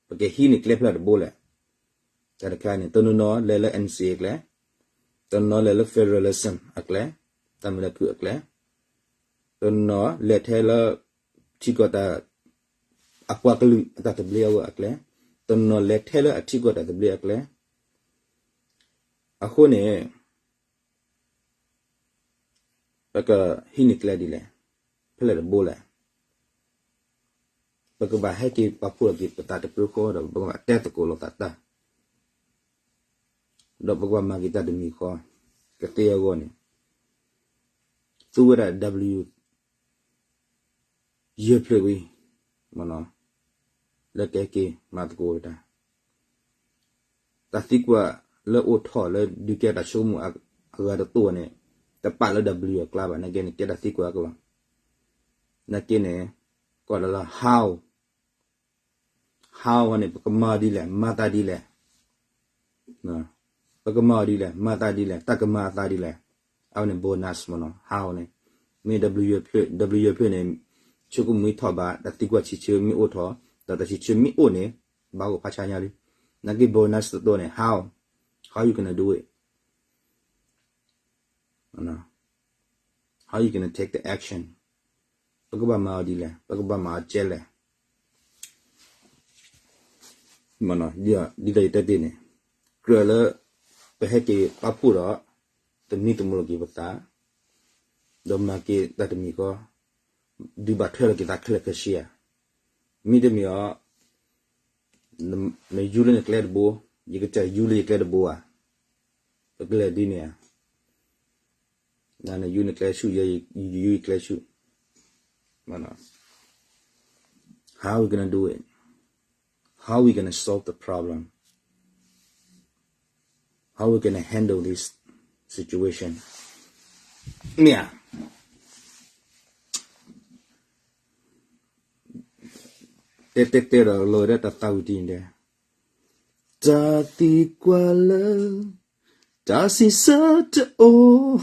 ပကဟံးန့ၢ်ကျဲဖဲလဲၣ်တဘိလဲၣ်, တၢ်တခါန့ၣ် တနီၤနီၤလဲၤလၢ NCA အကျဲ, တနီၤနီၤလဲၤလၢ federalism အကျဲ, တၢ်မုာ်လၢခုၣ်အကျဲ, တနီၤလဲၤထဲလၢ ထံကီၢ်တၢ် အပှၤကလုာ်အတၢ်သဘျ့အဂီၢ်အကျဲ, တနီၤလဲၤထဲလၢအထံကီၢ်တၢ်သဘျ့အကျဲ, အဃိန့ၣ် ပကဟံးန့ၢ်ကျဲဒ်လဲၣ်, ဖဲလဲၣ်တဘိလဲၣ်, ပကဘၣ်ဟဲက့ၤပာ်ဖှိၣ်ထီၣ်က့ၤပသးတပၢဃီဒီး ပကဘၣ်တဲသကိးလိာ်သးတၢ်, ဒီးပကဘၣ်မၤက့ၤတၢ်တမံၤဃီ, ကသ့အဂီၢ်န့ၣ် သူဝဲဒၣ် W ယဲၢ်ဖျၢၣ်ဝံၤ လၢကဟဲက့ၤမၤသကိးတၢ်, တၢ်သံကွၢ်လၢအိၣ်ထီၣ်လၢဒုးကဲတၢ်ဆိကမိၣ်အဂၤတတိၢ်န့ၣ် တပာ်လၢ W အကျါဘၣ် နာ်က့န့ၣ် ကဲတၢ်သံကွၢ်အကျါ, နာ်က့န့ၣ် ကွၢ်လၢလၢ how, how န့ၣ် ပကမၤဒ်လဲၣ် မၤသးဒ်လဲၣ် ပကမၤအီၤဒ်လဲၣ် မၤသးဒ်လဲၣ် တၢ်ကမၤအသးဒ်လဲၣ်, အဝဲန့ၣ် bonus မ့ၢ်နီၤ how န့ၣ်, မ့ၢ် W ယဲၢ်ဖျၢၣ်န့ၣ် ဆိကမိၣ်ထီၣ်ဘၣ် တၢ်သံကွၢ်ဆံးဆၢမ့ၢ်အိၣ်ထီၣ် ဒီးတၢ်ဆံးဆၢမ့ၢ်အိၣ်န့ၣ် ဘၣ်အိၣ်ဖးဆါညါလံ, နာ်က့ bonus တတိၢ်န့ၣ် how, how you gonna do it, how you gonna take the action, ပကဘၣ်မၤအီၤဒ်လဲၣ် ပကဘၣ်မၤအီၤကဲလဲၣ် ဒ်သိးယတဲတ့ၢ်န့ၣ် ကြၢးလၢ ပဟဲက့ၤပာ်ဖှိၣ်ဒီး သမံသမိးလီၤက့ၤပသး ဒီးမၤက့ၤတၢ်တမံၤဃီ ဒုးဘၣ်ထွဲလီၤက့ၤသးခဲလၢာ်ခဲဆ့ဧါ, မ့တမ့ၢ်အီၤ နယူလၢနကျဲတဘိ ယကစၢ်ယူလၢယကျဲတဘိဧါ, ပကလဲၤဒ်န့ၣ်ဧါ, နယူနကျဲဆူၣ် ယယူယကျဲဆူၣ်, how we gonna do it, how we gonna solve the problem, how we gonna handle this situation, မ့ၢ်ဧါ, တဲတဲတဲဒီးလီၤဝဲဒၣ်တၢ်သးဝံၣ်တံၢ်န့ၣ်, တၢ်သံကွၢ်လၢ တၢ်စံးဆၢတအိၣ်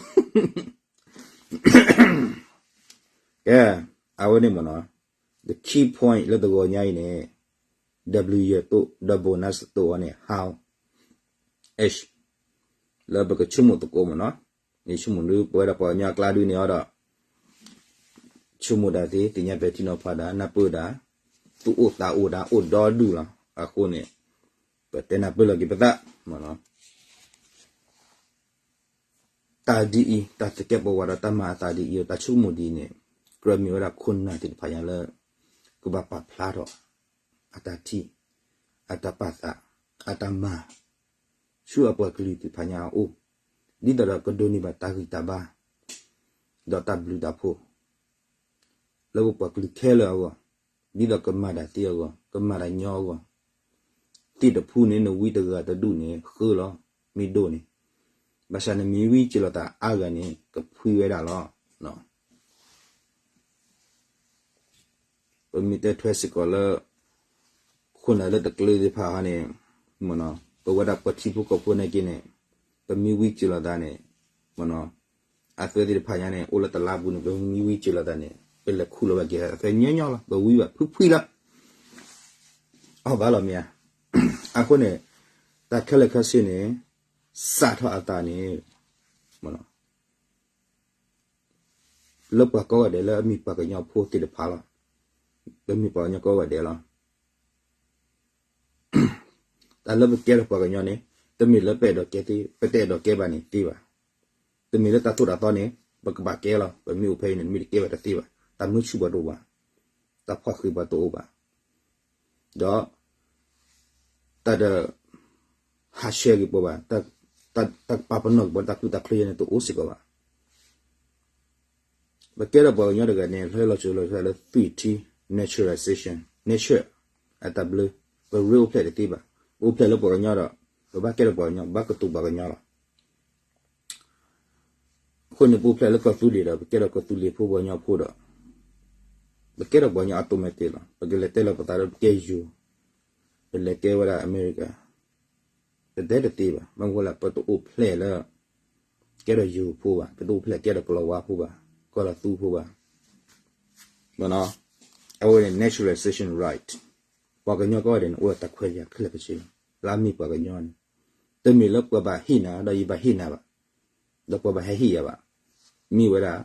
ကဲ, အဝဲန့ၣ်မ့ၢ်နီၤ, the key point လၢတဂီၤညါအံၤန့ၣ် W ယဲၢ်တိၢ် ဒီး bonus တတိၢ်အီၤန့ၣ် how, H လၢပကဆိကမိၣ်သကိးမ့ၢ်နီၤ, ယဆိကမိၣ်ဒုး ပဝဲဒၣ်ပှၤကညီအကျါဒုးန့ၣ်အီၤဒီး ဆိကမိၣ်ဒၣ်သ့ သ့ၣ်ညါပဲာ်ထံနီၤဖးဒၣ် နၢ်ပၢၢ်ဒၣ် သူၣ်အိၣ်သးအိၣ်ဒၣ် အိၣ်ဒီဒူၣ်လီၤ. အဃိန့ၣ် ပတဲနၢ်ပၢၢ်လီၤက့ၤပသး တၢ်ဒ်အံၤ တၢ်သကဲးပဝးဒီးတၢ်မၤအသးဒ်အံၤ ဒီးတၢ်ဆိကမိၣ်ဒ်အံၤန့ၣ် ကြၢးမ့ၢ်ဝဲဒၣ်ခိၣ်နၢ်သ့ၣ်တဖၣ်ညါလၢ ကဘၣ်ပာ်ဖျါထီၣ် အတၢ်ထံၣ် အတၢ်ပာ်သး အတၢ်မၤ ဆူအပှၤကလုာ်သ့ၣ်တဖၣ်ညါအအိၣ် ဒ်သိးဒီးကဒိးန့ၢ်ဘၣ်တၢ်ဂံၢ်တၢ်ဘါ ဒီးတၢ်ဘျုးတၢ်ဖှိၣ် လၢပပှၤကလုာ်ခဲလၢာ်အဂီၢ် ဒ်သိးကမၤတၢ်သ့အဂီၢ် ကမၤတၢ်ညီအဂီၢ် သ့ၣ်တဖုန့ၣ် နဝံတဂၤတဒူၣ်န့ၣ် ဃၢလီၤ မ့ၢ်ဒိၣ်န့ၣ် ဘၣ်ဆၣ်နမ့ၢ်ဝံစ့ၢ်လီၤသးအါဂၤန့ၣ် ကဖှံဝဲဒၣ်လီၤ. ပမ့ၢ်တဲထွဲစ့ၢ်ကီးလၢ ခိၣ်နၢ်လၢတကျၢၤသ့ၣ်တဖၣ်ဟီန့ၣ် ပဝဲဒၣ်ပှၤထံဖိကီၢ်ဖိနာ်က့န့ၣ် ပမ့ၢ်ဝံစၢၤလိာ်သးန့ၣ်, အသွဲသ့ၣ်တဖၣ်ညါန့ၣ် အိၣ်လၢတလါပူၤန့ၣ် ပမ့ၢ်ဝံစၢၤလိာ်သးန့ၣ် ပလဲၤခူၣ်လီၤဝဲက့ၤအသွဲညီညီလီၤ, ပဝံဘၣ်ဖှံဖှံလီၤ. အီၣ်ဘၣ်လီၤမ့ၢ်ဧါ. အဃိန့ၣ် တၢ်ခဲလၢာ်ခဲဆ့န့ၣ် စးထီၣ်အသးန့ၣ် လၢပှၤကိးဂၤဒဲးလၢအမ့ၢ်ပှၤကညီဖိသ့ၣ်တဖၣ်လီၤ. ပမ့ၢ်ပှၤကညီကိးဂၤဒဲးလီၤ. တၢ်လၢပကဲထီၣ်ပှၤကညီန့ၣ် တမ့ၢ်လၢပအဲၣ်ဒိးကဲသ့, ပတအဲၣ်ဒိးကဲဘၣ်န့ၣ်သ့ဘၣ်. တမ့ၢ်လၢတၢ်သိၣ်တၢ်သီန့ၣ် ပကဘၣ်ကဲလီၤ, ပမ့ၢ်အိၣ်ဖဲအံၤန့ၣ် မ့ၢ်တကဲဘၣ်တသ့ဘၣ်. တၢ်မုာ်ဆူၣ်ပှၤတအိၣ်ဘၣ်, တၢ်ဖီၣ်ဃံးပှၤတအိၣ်ဘၣ်. ဒီး တၢ်တ ဟးဆှဲးက့ၤပှၤဘၣ်, တၢ်ကပာ်ပနီၣ်က့ၤပှၤတၢ်ကလုၢ်တၢ်ချ့ယဲန့ၣ် တအိၣ်စ့ၢ်ကီးဘၣ်. ပကဲထီၣ်ပှၤကညီတဂၤန့ၣ် ဟဲလီၤစၢၤလီၤသွဲၣ်လၢသွံၣ်ထံ naturalization, nature အတၢ်ဘျၢ, ပရ့အိၣ်ဖျဲၣ်တသ့ဘၣ်. ပအိၣ်ဖျဲၣ်လၢပှၤကညီဒီး ပဘၣ်ကဲထီၣ်ပှၤကညီ, ဘၣ်ကတိၤပှၤကညီလီၤ. အဃိန့ၣ် ပအိၣ်ဖျဲၣ်လၢကီၢ်သူလ့ၤဒီး ပကဲထီၣ်ကီၢ်သူလ့ၤဖိပှၤကညီဖိဒီး ပကဲထီၣ်ပှၤကညီ automatic လီၤ. ပကလဲၤတဲလီၤပသးဒီး ပကဲယိၤ, ပလဲၤကဲဝဲဒၣ်အမဲရကၤ, ပတဲတသ့ဘၣ်. ဘၣ်မနုၤဃိလဲၣ်, ပတအိၣ်ဖျဲၣ်လၢ ကဲထီၣ်ယိၤဖိဘၣ်, ပတအိၣ်ဖျဲၣ်ကဲထီၣ်ကလီၤဝါဖိဘၣ်, ကီၢ်လီၤသူဖိဘၣ်. အဝဲန့ၣ် naturalization right, ပှၤကညီကိးဂၤဒဲးန့ၣ် အိၣ်ဒီးတၢ်ခွဲးတၢ်ယာ်ခဲလၢာ်ခဲဆ့လီၤ. လၢအမ့ၢ်ပှၤကညီန့ၣ် တမ့ၢ်လၢပှၤဘၣ်ဟ့ၣ်နၤ ဒီးယဘၣ်ဟ့ၣ်နၤဘၣ်, ဒီးပှၤဘၣ်ဟဲဟ့ၣ်ယၤဘၣ်. မ့ၢ်ဝဲဒၣ်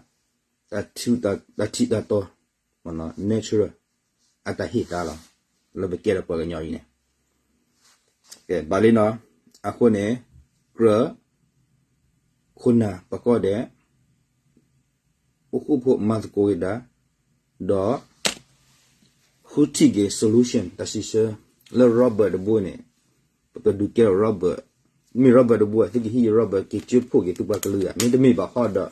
တၢ်ထံတၢ်တီ natural အတၢ်ဟ့ၣ်သါလီၤ. လၢပကဲထီၣ်ပှၤကညီအံၤန့ၣ် ကဲဘၣ်လံနီၤ. အဃိန့ၣ် ကြၢး ခိၣ်နၢ်ပှၤကိးဂၤဒဲး အိၣ်ဃူဖိးမၤသကိးက့ၤတၢ်, ဒီး ဃုထံၣ်က့ၤ solution တၢ်စံးဆၢ လၢ Robert တဘိန့ၣ်, ပကဒုးကဲထီၣ် Robert, မ့ၢ် Robert တဘိ သုကဟံးယ Robert က့ၤကၢဖှိၣ်က့ၤသုပှၤကလုာ်ဧါ, မ့တမ့ၢ်ဘၣ်ဃီဒီး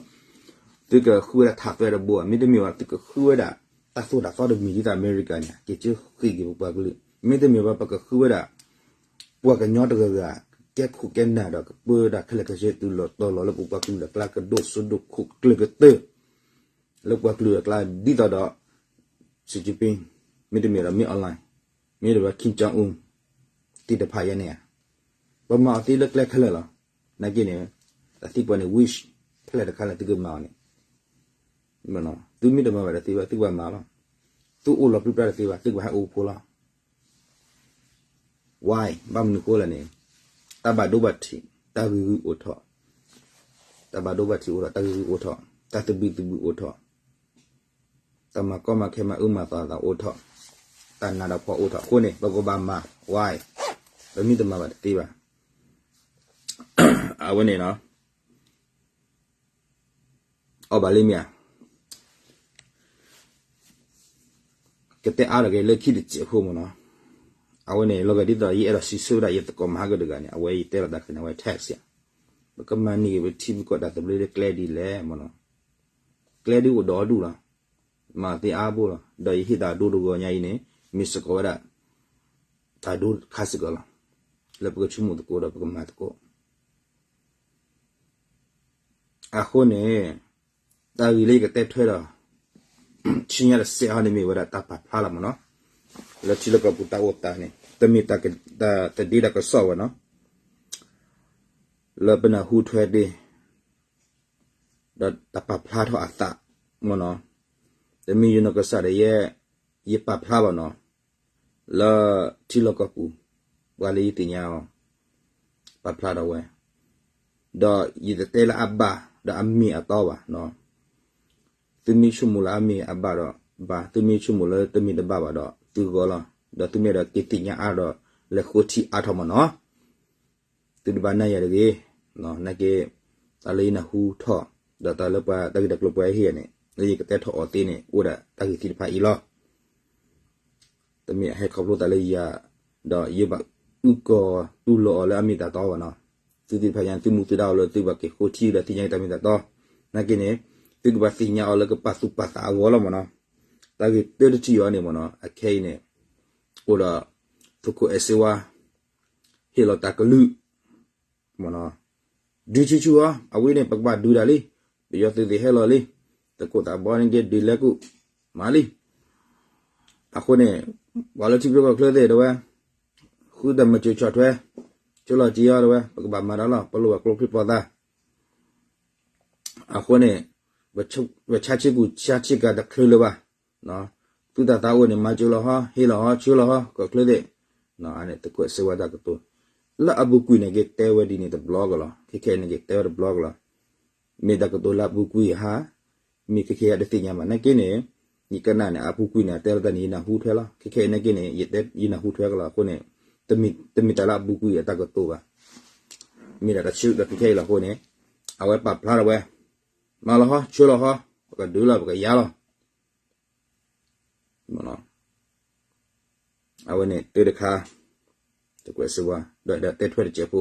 သုကဃုဝဲဒၣ်ထးသွဲတဘိဧါ, မ့တမ့ၢ်ဘၣ်သုကဃုဝဲဒၣ် တၢ်သိၣ်တၢ်သီတမံၤဒ်သိးအမဲရကၤန့ၣ် က့ၤကၢဃ့ၢ်က့ၤပပှၤကလုာ်, မ့တမ့ၢ်ဘၣ်ပကဃုဝဲဒၣ် ပှၤကညီတဂၤဂၤ ကဲခိၣ်ကဲနၢ်ဒီးကပၢတၢ်ခဲလၢာ်ခဲဆ့ တုၤလီၤတီၤလီၤလၢပပှၤကလုာ်အကျါ ကဒိၣ်စိဒိၣ်ခိၣ်ကျၢၢ်ကတၢၢ် လၢပှၤကလုာ်အကျါ ဒ်သိးဒီး Xi Jinping, မ့တမ့ၢ်ဒီး မ့ၢ် online, မ့တမ့ၢ်ဒီး Kim Jong Un သ့ၣ်တဖၣ်ယဲန့ၣ်ဧါ. ပမၤအီၤသ့လၢကျဲခဲလၢာ်လီၤ. နာ်က့န့ၣ် တၢ်သံကွၢ်န့ၣ် wish ဖဲလဲၣ်တခါလဲၣ်သုကမၤအီၤန့ၣ်, သုမ့ၢ်တမၤဘၣ်တသ့ဘၣ် သုကဘၣ်မၤလီၤ. သုအိၣ်လီၤပြံပြါတသ့ဘၣ် သုကဘၣ်ဟဲအိၣ်ဖိလီၤ. Why? ဘၣ်မနုၤဃိလဲၣ်န့ၣ်, တၢ်ဘၣ်ဒိဘၣ်ထံး တၢ်ဂုၤဂုၤအိၣ်ထီၣ်, တၢ်ဘၣ်ဒိဘၣ်ထံးအိၣ်ထီၣ် တၢ်ဂုၤဂုၤအိၣ်ထီၣ်, တၢ်သဘံၣ်သဘုၣ်အိၣ်ထီၣ်, တၢ်မၤကီမၤခဲမၤအၢမၤသီသးအိၣ်ထီၣ်, တၢ်နးတၢ်ဖှီၣ်အိၣ်ထီၣ်အဃိန့ၣ် ပကဘၣ်မၤ why? ပမ့ၢ်တမၤဘၣ်တသ့ဘၣ်. အဝဲန့ၣ်နီၤ အီၣ်ဘၣ်လံမ့ၢ်ဧါ. ကတဲအါထီၣ်က့ၤလၢခံတစဲးဖိမ့ၢ်နီၤ. အဝဲန့ၣ် လီၤဂာ်ဒ်သိးယအဲၣ်ဒိးစံးဆၢဝဲဒၣ်ယသကိးမဟါကတဂၤန့ၣ် အဝဲယတဲလီၤတၢ်ခဲန့ၣ် အဝဲ text ယၤ, ပကမၤန့ၢ်က့ၤပထံပကီၢ်တၢ်သဘျ့လၢကျဲဒ်လဲၣ်မ့ၢ်နီၤ. ကျဲဒ်အိၣ်ဒီးဒူၣ်လီၤ. မၤသ့အါဘိလီၤ. ဒီးယဟ့ၣ်တၢ်ဒိတဂီၤညါအံၤန့ၣ် မ့ၢ်စ့ၢ်ကီးဝဲဒၣ် တၢ်ဒိတခါစ့ၢ်ကီးလီၤ. လၢပကဆိကမိၣ်သကိးဒီးပကမၤသကိး အဃိန့ၣ် တၢ်ဂ့ၢ်လၢယကတဲထွဲဒီး ဆူညါတစဲးဟီန့ၣ်မ့ၢ်ဝဲဒၣ်တၢ်ပာ်ဖျါလီၤမ့ၢ်နီၤ. လၢထံလီၢ်ကီၢ်ပူၤတၢ်အိၣ်သးန့ၣ် တမ့ၢ်တၢ်သဒ့တၢ်ကစီၣ်ဝဲနီၤ. လၢပနၢ်ဟူထွဲသ့ ဒီးတၢ်ပာ်ဖျါထီၣ်အသးမ့ၢ်နီၤ. တမ့ၢ်ယနီၢ်ကစၢ်ဒီးယဲ ယပာ်ဖျါဘၣ်နီၤ. လၢထံလီၢ်ကီၢ်ပူၤ ပှၤလၢယသ့ၣ်ညါအီၤ ပာ်ဖျါထီၣ်ဝဲ ဒီးယတတဲလၢအဘၣ်ဒီးအမ့ၢ်အတီဘၣ်နီၤ. သုမ့ၢ်ဆိကမိၣ်လၢအမ့ၢ်အဘၣ်ဒီးဘၣ်, သုမ့ၢ်ဆိကမိၣ်လၢတမ့ၢ်တဘၣ်ဘၣ်ဒီးသုဂီၢ်လီၤ. ဒီးသုမ့ၢ်အဲၣ်ဒိးက့ၤသ့ၣ်ညါအါဒီး လဲၤဃိထံအါထီၣ်မ့ၢ်နီၤ. သုတဘၣ်နၢ်ယၤတဂ့ၤ. နာ်က့ တၢ်လၢယနၢ်ဟူထီၣ် ဒီးတၢ်လၢပှၤတၢ်ဂ့ၢ်တၢ်ကျိၤပှၤဟ့ၣ်ယၤန့ၣ် လၢယကတဲထီၣ်အီၤသ့န့ၣ် အိၣ်ဒၣ်တၢ်ဂ့ၢ်သ့ၣ်တဖၣ်အံၤလီၤ. တမ့ၢ်အဟဲခီဖျိသးလၢယၤ ဒီးယဘၣ်အုၣ်ကီၤတူၢ်လိာ်အီၤလၢအမ့ၢ်တၢ်တီဘၣ်နီၤ. သုသ့ၣ်တဖၣ်ညါ သုမူသုဒါအီၤလၢသုဘၣ်က့ၤဃိထံဒီးသ့ၣ်ညါတၢ်မ့ၢ်တၢ်တီ. နာ်က့န့ၣ် သုကဘၣ်သ့ၣ်ညါအီၤလၢကပာ်သူၣ်ပာ်သးအဂီၢ်လီၤမ့ၢ်နီၤ. တၢ်ဂ့ၢ်တၢတထံၣ်အံၤန့ၣ်မ့ၢ်နီၤ အခဲအံၤန့ၣ် အိၣ်ဒီး သုးခိၣ်အဲၣ်စ့ဝါ ဟ့ၣ်လီၤတၢ်ကလုၢ် မ့ၢ်နီၤ, ဒုးဆူၣ်ဆူၣ်အီၤ, အဝဲန့ၣ် ပကဘၣ်ဒုးတၢ်လံ, ပယီၤသုးသ့ၣ်ဟဲလီၤလံ, သုးခိၣ်သးဘီန့ၣ်က့ ဒုးလဲၤကူၣ်, မၤလံ. အဃိန့ၣ် ပှၤလၢထံချၢကီၢ်ချၢသ့ၣ်တဝဲ ဃုတၢ်မၤစၢၤဆီၣ်ထွဲ, က ကၠိလီၤက့ၤအီၤတဝဲ ပကဘၣ်မၤတၢ်လီၤ ပလိၣ်ဘၣ်ကျိချံပီသး အဃိန့ၣ် ပဆါဆ့ကူဆါဆ့ကၤတချုးလၢၤဘၣ်, သုတၢ်သးအိၣ်န့ၣ် မၤစၢၤလီၤဟီ ဟ့ၣ်လီၤဟီ ဆှၢလီၤဟီ ကီၢ်ချၢသ့ၣ်, န့ၣ်သကွဲးစ့ဝါတၢ်ကတိၤ လၢအပူၤကွံာ်န့ၣ်က့ၤတဲဝဲဒ်န့ၣ်တဘျီကလီၤ ခဲခဲအံၤန့ၣ်က့ၤတဲဝဲတဘျီကလီၤ, မ့ၢ်တၢ်ကတိၤလၢအပူၤကွံာ်ဧါ မ့ၢ်ခဲခဲအံၤတသ့ၣ်ညါဘၣ် နာ်က့န့ၣ် ယကနၣ်န့ၣ် အပူၤကွံာ်န့ၣ် အတဲလီၤတၢ်န့ၣ် ယနၢ်ဟူထွဲလီၤ ခဲခဲအံၤနာ်က့န့ၣ် ယနၢ်ဟူထွဲကလီၤ အဃိန့ၣ် တမ့ၢ်တၢ်လၢအပူၤကွံာ်အတၢ်ကတိၤဘၣ်, မ့ၢ်ဒၣ်တၢ်ဆၢကတီၢ်ခဲခဲအံၤလီၤအဃိန့ၣ် အဝဲပာ်ဖျါထီၣ်ဝဲ မၤလီၤဟီ ဆှၢလီၤဟီ ပကဒုးလီၤ ပကယါလီၤ အဝဲန့ၣ်တၢ်တခါ သကွဲးစ့ဝါ ဒီးတဲထွဲတစဲးဖိ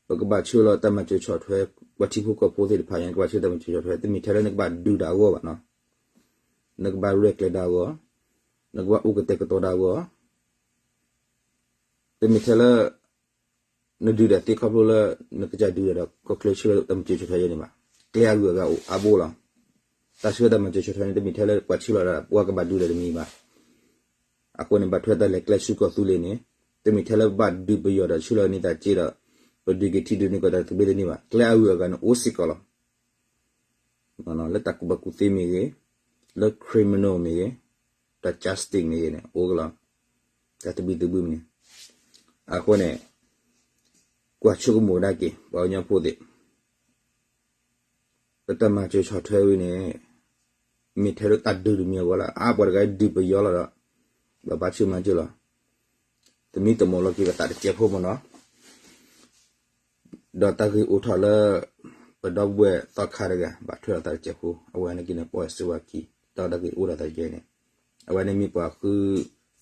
ပကဘၣ်ဆှၢလီၤတၢ်မၤစၢၤဆီၣ်ထွဲ ပှၤထံဖိကီၢ်ဖိသ့ၣ်တဖၣ်ညါ နကဘၣ်ဆှၢတၢ်မၤစၢၤဆီၣ်ထွဲ တမ့ၢ်ထဲလၢနကဘၣ်ဒုးတၢ်အဂီၢ်ဘၣ်နီၤ, နကဘၣ်ရဲၣ်ကျဲၤတၢ်အဂီၢ်, နကဘၣ်အိၣ်ကတဲာ်ကတီၤတၢ်အဂီၢ် တမ့ၢ်ထဲလၢ နဒုးတၢ်သ့ခီဖျိလၢ နကစၢ်ဒုးတၢ်ဒီး ကီၢ်ချၢဆှၢလီၤတၢ်မၤစၢၤဆီၣ်ထွဲယဲန့ၣ်ဘၣ်. ကျဲအဂုၤအဂၤအိၣ်အါဘိလီၤ. တၢ်ဆှၢတၢ်မၤစၢၤဆီၣ်ထွဲန့ၣ် တမ့ၢ်ထဲလၢပှၤဆှၢလီၤဒၣ် ပှၤကဘၣ်ဒုးတၢ်တမံၤဘၣ်. အဃိန့ၣ် ဘၣ်ထွဲတၢ်လဲၤကျဲဆူကီၢ်သူလ့ၤန့ၣ် တမ့ၢ်ထဲလၢပဘၣ်ဒုးပယီၤဒီးဆှၢလီၤန့ၢ်သးစ့ဒီး ပဒုးက့ၤထံဒုးန့ၢ်ကီၢ်တၢ်တဘ့ၣ်တန့ၢ်ဘၣ်. ကျဲအဂုၤအဂၤန့ၣ်အိၣ်စ့ၢ်ကီးလီၤ. လၢတၢ်ကူၣ်ဘၣ်ကူၣ်သ့မ့ၢ်ဂ့ၤ, လၢ criminal မ့ၢ်ဂ့ၤ, တၢ် justice မ့ၢ်ဂ့ၤန့ၣ် အိၣ်ကလီၤ. တၢ်သဘံၣ်သဘုၣ်မ့ၢ်န့ၣ် အဃိန့ၣ် ကွၢ်ဆိကမိၣ်ဒၣ်က့ၤ ပှၤကညီဖိသ့ၣ် ပတၢ်မၤစၢၤဆီၣ်ထွဲဝံၤန့ၣ် မ့ၢ်ထဲလၢတၢ်ဒုးတမံၤအဂီၢ်လၢ အါပှၤတဂၤဒုးပယီၤလီၤဒီး ဘၣ်ဘါဆၢမၤစၢၤလီၤ. သမံသမိးလီၤက့ၤပသးတစဲးဖိမ့ၢ်နီၤ ဒီးတၢ်ဂ့ၢ်အိၣ်ထီၣ်လၢ ပဒီပုၢ်ဝဲၢ်သီခါတဂၤ ဘၣ်ထွဲဒီးသးတစဲးဖိ အဝဲန့ၣ်က့န့ၣ် ပီၢ်စ့ဝါခံ ဒီးတၢ်ဂ့ၢ်အိၣ်ဒီးသးတကဲန့ၣ် အဝဲန့ၣ်မ့ၢ်ပှၤဃု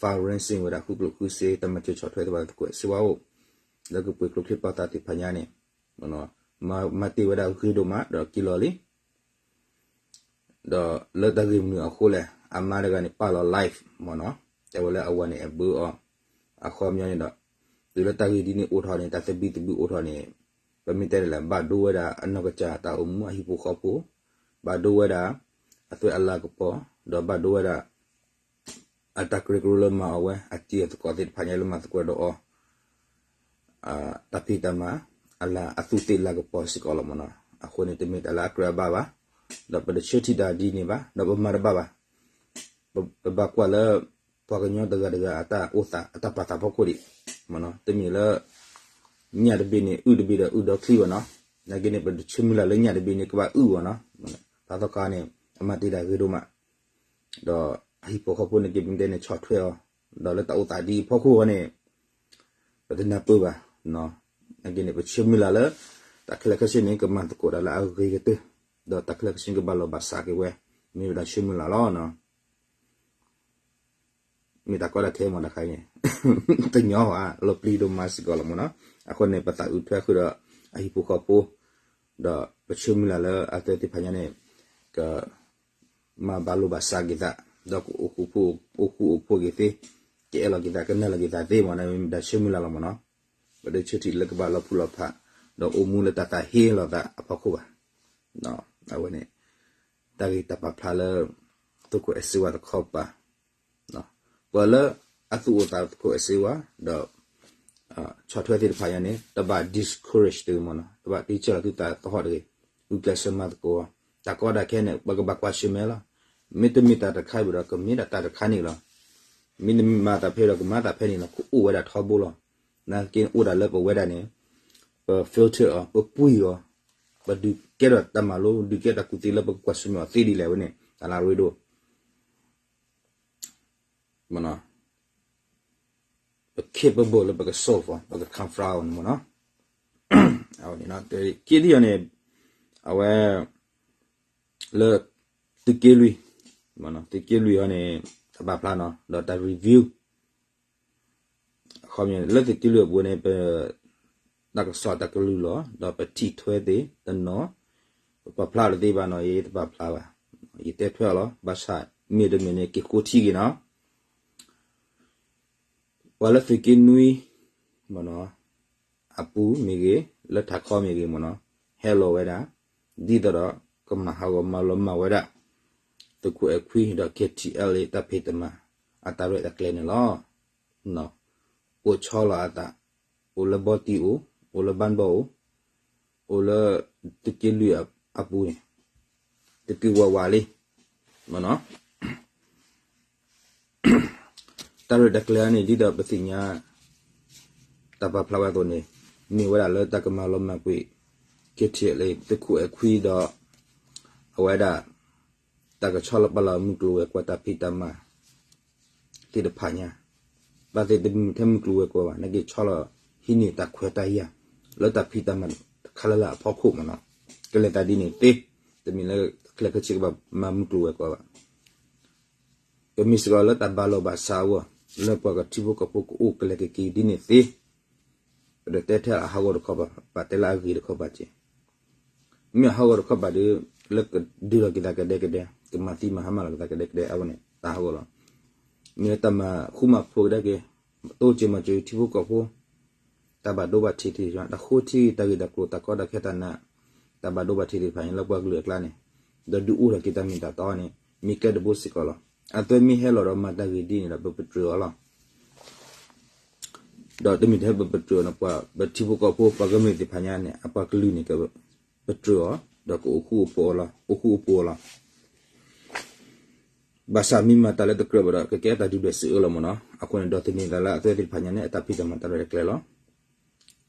fundraising ဝဲဒၣ် ဃုကျိၣ်ဃုစ့ တၢ်မၤစၢၤဆီၣ်ထွဲသ့ၣ်တဖၣ်သကွဲးစ့ဝါအိၣ် လၢကပှ့ၤကျိချံပီသးသ့ၣ်တဖၣ်ညါန့ၣ် မၤတ့ၢ်ဝဲဒၣ်ဂ့ၤဒိၣ်မး ဒီးက့ၤလီၤလံ ဒီးလၢတၢ်ဂ့ၢ်မနုၤအဃိလဲၣ် အမါတဂၤန့ၣ် ပာ်လီၤ live မ့ၢ်နီၤ တဲဝဲလၢအဝၤန့ၣ် အဘၢအီၤ အခီပညီန့ၣ်ဒီး တုၤလၢတၢ်ဂ့ၢ်ဒ်န့ၣ်အိၣ်ထီၣ်န့ၣ် တၢ်သဘံၣ်သဘုၣ်အိၣ်ထီၣ်န့ၣ် ပမ့ၢ်တဲန့ၣ်လဲၣ် ဘၣ်ဒိဝဲဒၣ်အနီၢ်ကစၢ်တၢ်အိၣ်မူအဟံၣ်ဖိဃီဖိ ဘၣ်ဒိဝဲဒၣ် အသွဲအလၤကပီၤ ဒီးဘၣ်ဒိဝဲဒၣ် အတၢ်ကရၢကရိလၢမၤအီၤဝဲ အတံၤအသကိးသ့ၣ်တဖၣ်ညါလၢမၤသကိးဒီးအီၤ တၢ်ဖံးတၢ်မၤ အလၤအသူးသ့ၣ်လၤကပီၤစ့ၢ်ကီးလီၤမ့ၢ်နီၤ အဃိန့ၣ် တမ့ၢ်တၢ်လၢအကြၢးအဘၣ်ဘၣ် ဒီးပတဆၢထံၣ်တၢ်ဒ်န့ၣ်ဘၣ် ဒီးပမၤတဘၣ်ဘၣ် ပဘၣ်ကွၢ်လၢ ပှၤကညီတဂၤတဂၤအတၢ်အိၣ်သးအတၢ်ပာ်သးဖီခိၣ်ဒံး တမ့ၢ်လၢ ညၣ်တဘ့ၣ်န့ၣ် အုၣ်တဘ့ၣ်ဒီးအုၣ်ဒီချံဘၣ်နီၤ နာ်က့န့ၣ် ပတဆၢမုၢ်လၢ်လၢညၣ်တဘ့ၣ်န့ၣ် ကဘၣ်အုၣ်ဘၣ်နီၤ ဖးသီခါန့ၣ် အမၤတ့ၢ်တၢ်ဂ့ၤဒိၣ်မး ဒီးအဟံၣ်ဖိဃီဖိန့ၣ်က့ ပမ့ၢ်တဲန့ၣ် ဆီၣ်ထွဲအီၤ ဒီးလၢတၢ်အိၣ်သးဒ်အံၤဖီခိၣ်အဂီၢ်န့ၣ် ပတနၢ်ပၢၢ်ဘၣ် နာ်က့န့ၣ် ပဆၢမုၢ်လၢ်လၢ တၢ်ခဲလၢာ်ခဲဆ့န့ၣ် ကမၤသကိးတၢ်လၢအဂ့ၤကတၢၢ် ဒီးတၢ်ခဲလၢာ်ခဲဆ့န့ၣ် ကဘၣ်လီၤဘၣ်စးက့ၤဝဲ မ့ၢ်ဝဲဒၣ်ဆၢမုၢ်လၢ်လီၤ. မ့ၢ်တၢ်ကီတၢ်ခဲမ့ၢ်တခါအံၤန့ၣ် တညီဘၣ် လီၤပျံၤဒိၣ်မးစ့ၢ်ကီးလီၤမ့ၢ်နီၤ. အဃိန့ၣ် ပသးအုးထွဲဃုာ်ဒီး အဟံၣ်ဖိဃီဖိ ဒီးပဆၢမုၢ်လၢ်လၢအဝဲသ့ၣ်တဖၣ်ညါန့ၣ် က မၤဘၣ်လိာ်ဘၣ်စးက့ၤသး ဒီးကအိၣ်ဃူအိၣ်ဖိးက့ၤသ့ ကအဲၣ်လီၤက့ၤသး ကနၢ်လီၤက့ၤသးသ့မ့ၢ်န့ၣ် မ့ၢ်ဒၣ်ဆၢမုၢ်လၢ်လီၤမ့ၢ်နီၤ. ပတဆၢထံၣ်လၢကဘၣ်လီၤဖှူလီၤဖး ဒီးအိၣ်မူလၢတၢ်သးဟ့လီၤသးအဖီခိၣ်ဘၣ်. အဝဲန့ၣ် တၢ်ဂ့ၢ်တၢ်ပာ်ဖျါလၢ သုးခိၣ်အဲၣ်စ့ဝါတခီပၤ ပှၤလၢအသူၣ်အိၣ်သးအိၣ်သုးခိၣ်အဲၣ်စ့ဝါ ဒီး ဆီၣ်ထွဲသ့ၣ်တဖၣ်ညါန့ၣ် တဘၣ် discourage တဂ့ၤမ့ၢ်နီၤ, တဘၣ်တံၢ်ဆၢလီၤသုသးသဟီၣ်တဂ့ၤ, ဂုာ်ကျဲးစၢးမၤသကိး, တၢ်ကီတၢ်ခဲန့ၣ် ပကဘၣ်ကွၢ်ဆၢၣ်မဲာ်လီၤ. မ့တမ့ၢ်တၢ်တခါအံၤဘၣ်ဒီး ကမ့ၢ်ဒၣ်တၢ်တခါန့ၣ်လီၤ. မ့တမ့ၢ်မၤတၢ်ဖဲဒီးကမၤတၢ်ဖဲန့ၣ်လီၤ, ကအိၣ်ဝဲဒၣ်ထီဘိလီၤ. နာ်က့အိၣ်ဒၣ်လၢပဝဲဒၣ်န့ၣ် ပ filter အီၤ, ပပှံၢ်အီၤ, ပဒုးကဲထီၣ်တၢ်မၤလိ, ဒုးကဲထီၣ်တၢ်ကူၣ်သ့လၢပကကွၢ်ဆၢၣ်မဲာ်အီၤသ့ဒ်လဲၣ်ဝဲန့ၣ် တၢ်လၢအရ့ဒိၣ် ပ capable လၢပက solve အီၤ, ပက confront အီၤန့ၣ်မ့ၢ်နီၤ. အဝဲန့ၣ်က့ဒ်အံၤန့ၣ် အဝဲ လၢ သုးက့လွံၢ်, သုးက့လွံၢ်အံၤန့ၣ် တၢ်ပာ်ဖျါနီၤ, ဒီးတၢ် review အခီပညီန့ၣ် လၢသုးက့လွံၢ်အပူၤန့ၣ် ပ တၢ်ကစီၣ်တၢ်ကလုၢ်လီၤ, ဒီးပထံၣ်ထွဲသ့ၣ်တနီၤ, ပပာ်ဖျါတသ့ဘၣ်နီၤ, ယတပာ်ဖျါဘၣ်, ယတဲထွဲအီၤလီၤ. ဘၣ်ဆၣ်မ့ၢ်တမ့ၢ်န့ၣ် က့ၤဃိထံက့ၤနီၤ. ပှၤလၢသုးက့နွံ မ့ၢ်နီၤ, အပူၤမ့ၢ်ဂ့ၤ, လၢထးခီမ့ၢ်ဂ့ၤမ့ၢ်နီၤ, ဟဲလီၤဝဲဒၣ်, ဒ်သိးဒီး ကမၤဟးဂီၤမၤလီၤမၢ်ဝဲဒၣ် သုးခိၣ်အဲၣ်ခွံဒီး KTLA တၢ်ဖံးတၢ်မၤ အတၢ်ရဲၣ်တၢ်ကျဲၤန့ၣ်လီၤ. အိၣ်ဆီလီၤအသး, အိၣ်လၢဘီတံၢ်အိၣ်, အိၣ်လၢဘၣ်ဘီအိၣ်, အိၣ်လၢသုးက့လွံၢ်အပူၤန့ၣ်, တတုၤဝးဝးလံ, မ့ၢ်နီၤ. တၢ်ရဲၣ်တၢ်ကျဲၤန့ၣ် ဒ်သိးပသ့ၣ်ညါ တၢ်ပာ်ဖျါဝဲအသိးန့ၣ်, မ့ၢ်ဝဲဒၣ်လၢတၢ်ကမၤလီၤမၢ်ကွံာ် KTLA သုးခိၣ်အဲၣ်ခွံဒီး အဝဲဒၣ် တၢ်ကဆီလီၤပာ်လီၤမုၢ်ကျိၤဝဲၤကွာ်တၢ်ဖံးတၢ်မၤ သ့ၣ်တဖၣ်ညါ, ဘၣ်သ့ၣ်တမ့ၢ်ထဲမုၢ်ကျိၤဝဲၤကွာ်ဘၣ်, နာ်က့ဆီလီၤဟံးန့ၢ်တၢ်ခွဲးတၢ်ယာ် လၢတၢ်ဖံးတၢ်မၤတခါလၢ်လၢ်အဖီခိၣ်မ့ၢ်နီၤ. ကလဲၤသးဒ်န့ၣ်သ့, တမ့ၢ်လၢခဲလၢာ်ခဲဆ့ကဘၣ်မၤမုၢ်ကျိၤဝဲၤကွာ်ဘၣ်. ပမ့ၢ်စ့ၢ်ကီးလၢတၢ်ဘၣ်လိာ်ဘၣ်စးအဂီၢ်, လၢပှၤကထံဖိကီၢ်ဖိကအိၣ်ကလဲာ်ကက့ၤဒ်န့ၣ်သ့, ပတတဲထဲအဟးဂီၤတခီဘၣ်, ပတဲလၢအဂ့ၤတခီဘၣ်က့ၤ. မ့ၢ်အဟးဂီၤတခီဘၣ်ဒီး လၢကဒုးလီၤက့ၤသးကဒဲကဒဲ, ကမၤသံမၤဟါမၢ်လီၤက့ၤသးကဒဲကဒဲ အဝဲန့ၣ်တၢ်ဟးဂီၤလီၤ. မ့ၢ်လၢတၢ်မၤဃူမၤဖိးကဒါက့ၤ, တိစၢၤမၤစၢၤထံဖိကီၢ်ဖိ, တၢ်ဘၣ်ဒိဘၣ်ထံးသ့ၣ်တဖၣ်, တၢ်ဃိထံဂ့ၤ တၢ်ဂ့ၢ်တၢ်ကျိၤ တၢ်ကီတၢ်ခဲတၢ်နး, တၢ်ဘၣ်ဒိဘၣ်ထံးသ့ၣ်တဖၣ်န့ၣ် လၢပှၤကလုာ်အကျါန့ၣ်, ဒီးဒုးအိၣ်ထီၣ်က့ၤတၢ်မ့ၢ်တၢ်တီန့ၣ် မ့ၢ်ကျဲတဘိစ့ၢ်ကီးလီၤ. အသုမ့ၢ်ဟဲလီၤဒီးမၤတၢ်ဂ့ၤဒ်န့ၣ်ဒီး ပပတြၢၤအီၤလီၤ. ဒီးတမ့ၢ်ထဲပပတြၢၤအီၤန့ၣ် ပှၤပထံဖိကီၢ်ဖိ ပှၤကမျၢၢ်သ့ၣ်တဖၣ်ညါန့ၣ် အပှၤကလုာ်န့ၣ် ကပတြၢၤအီၤ, ဒီးကအိၣ်ဃူအိၣ်ဖိးအီၤလီၤ, အိၣ်ဃူအိၣ်ဖိးအီၤလီၤ. ဘၣ်ဆၣ်မ့ၢ်မၤတၢ်လၢတကြၢးဘၣ်ဒီး ကကဲတၢ်ဒုၣ်ဒွဲၣ်စံးအၢလီၤမ့ၢ်နီၤ. အဃိန့ၣ် ဒီးသန့ၤသးလၢအသုသ့ၣ်တဖၣ်ညါန့ၣ် အတၢ်ဖံးတၢ်မၤတၢ်ရဲၣ်တၢ်ကျဲၤလီၤ.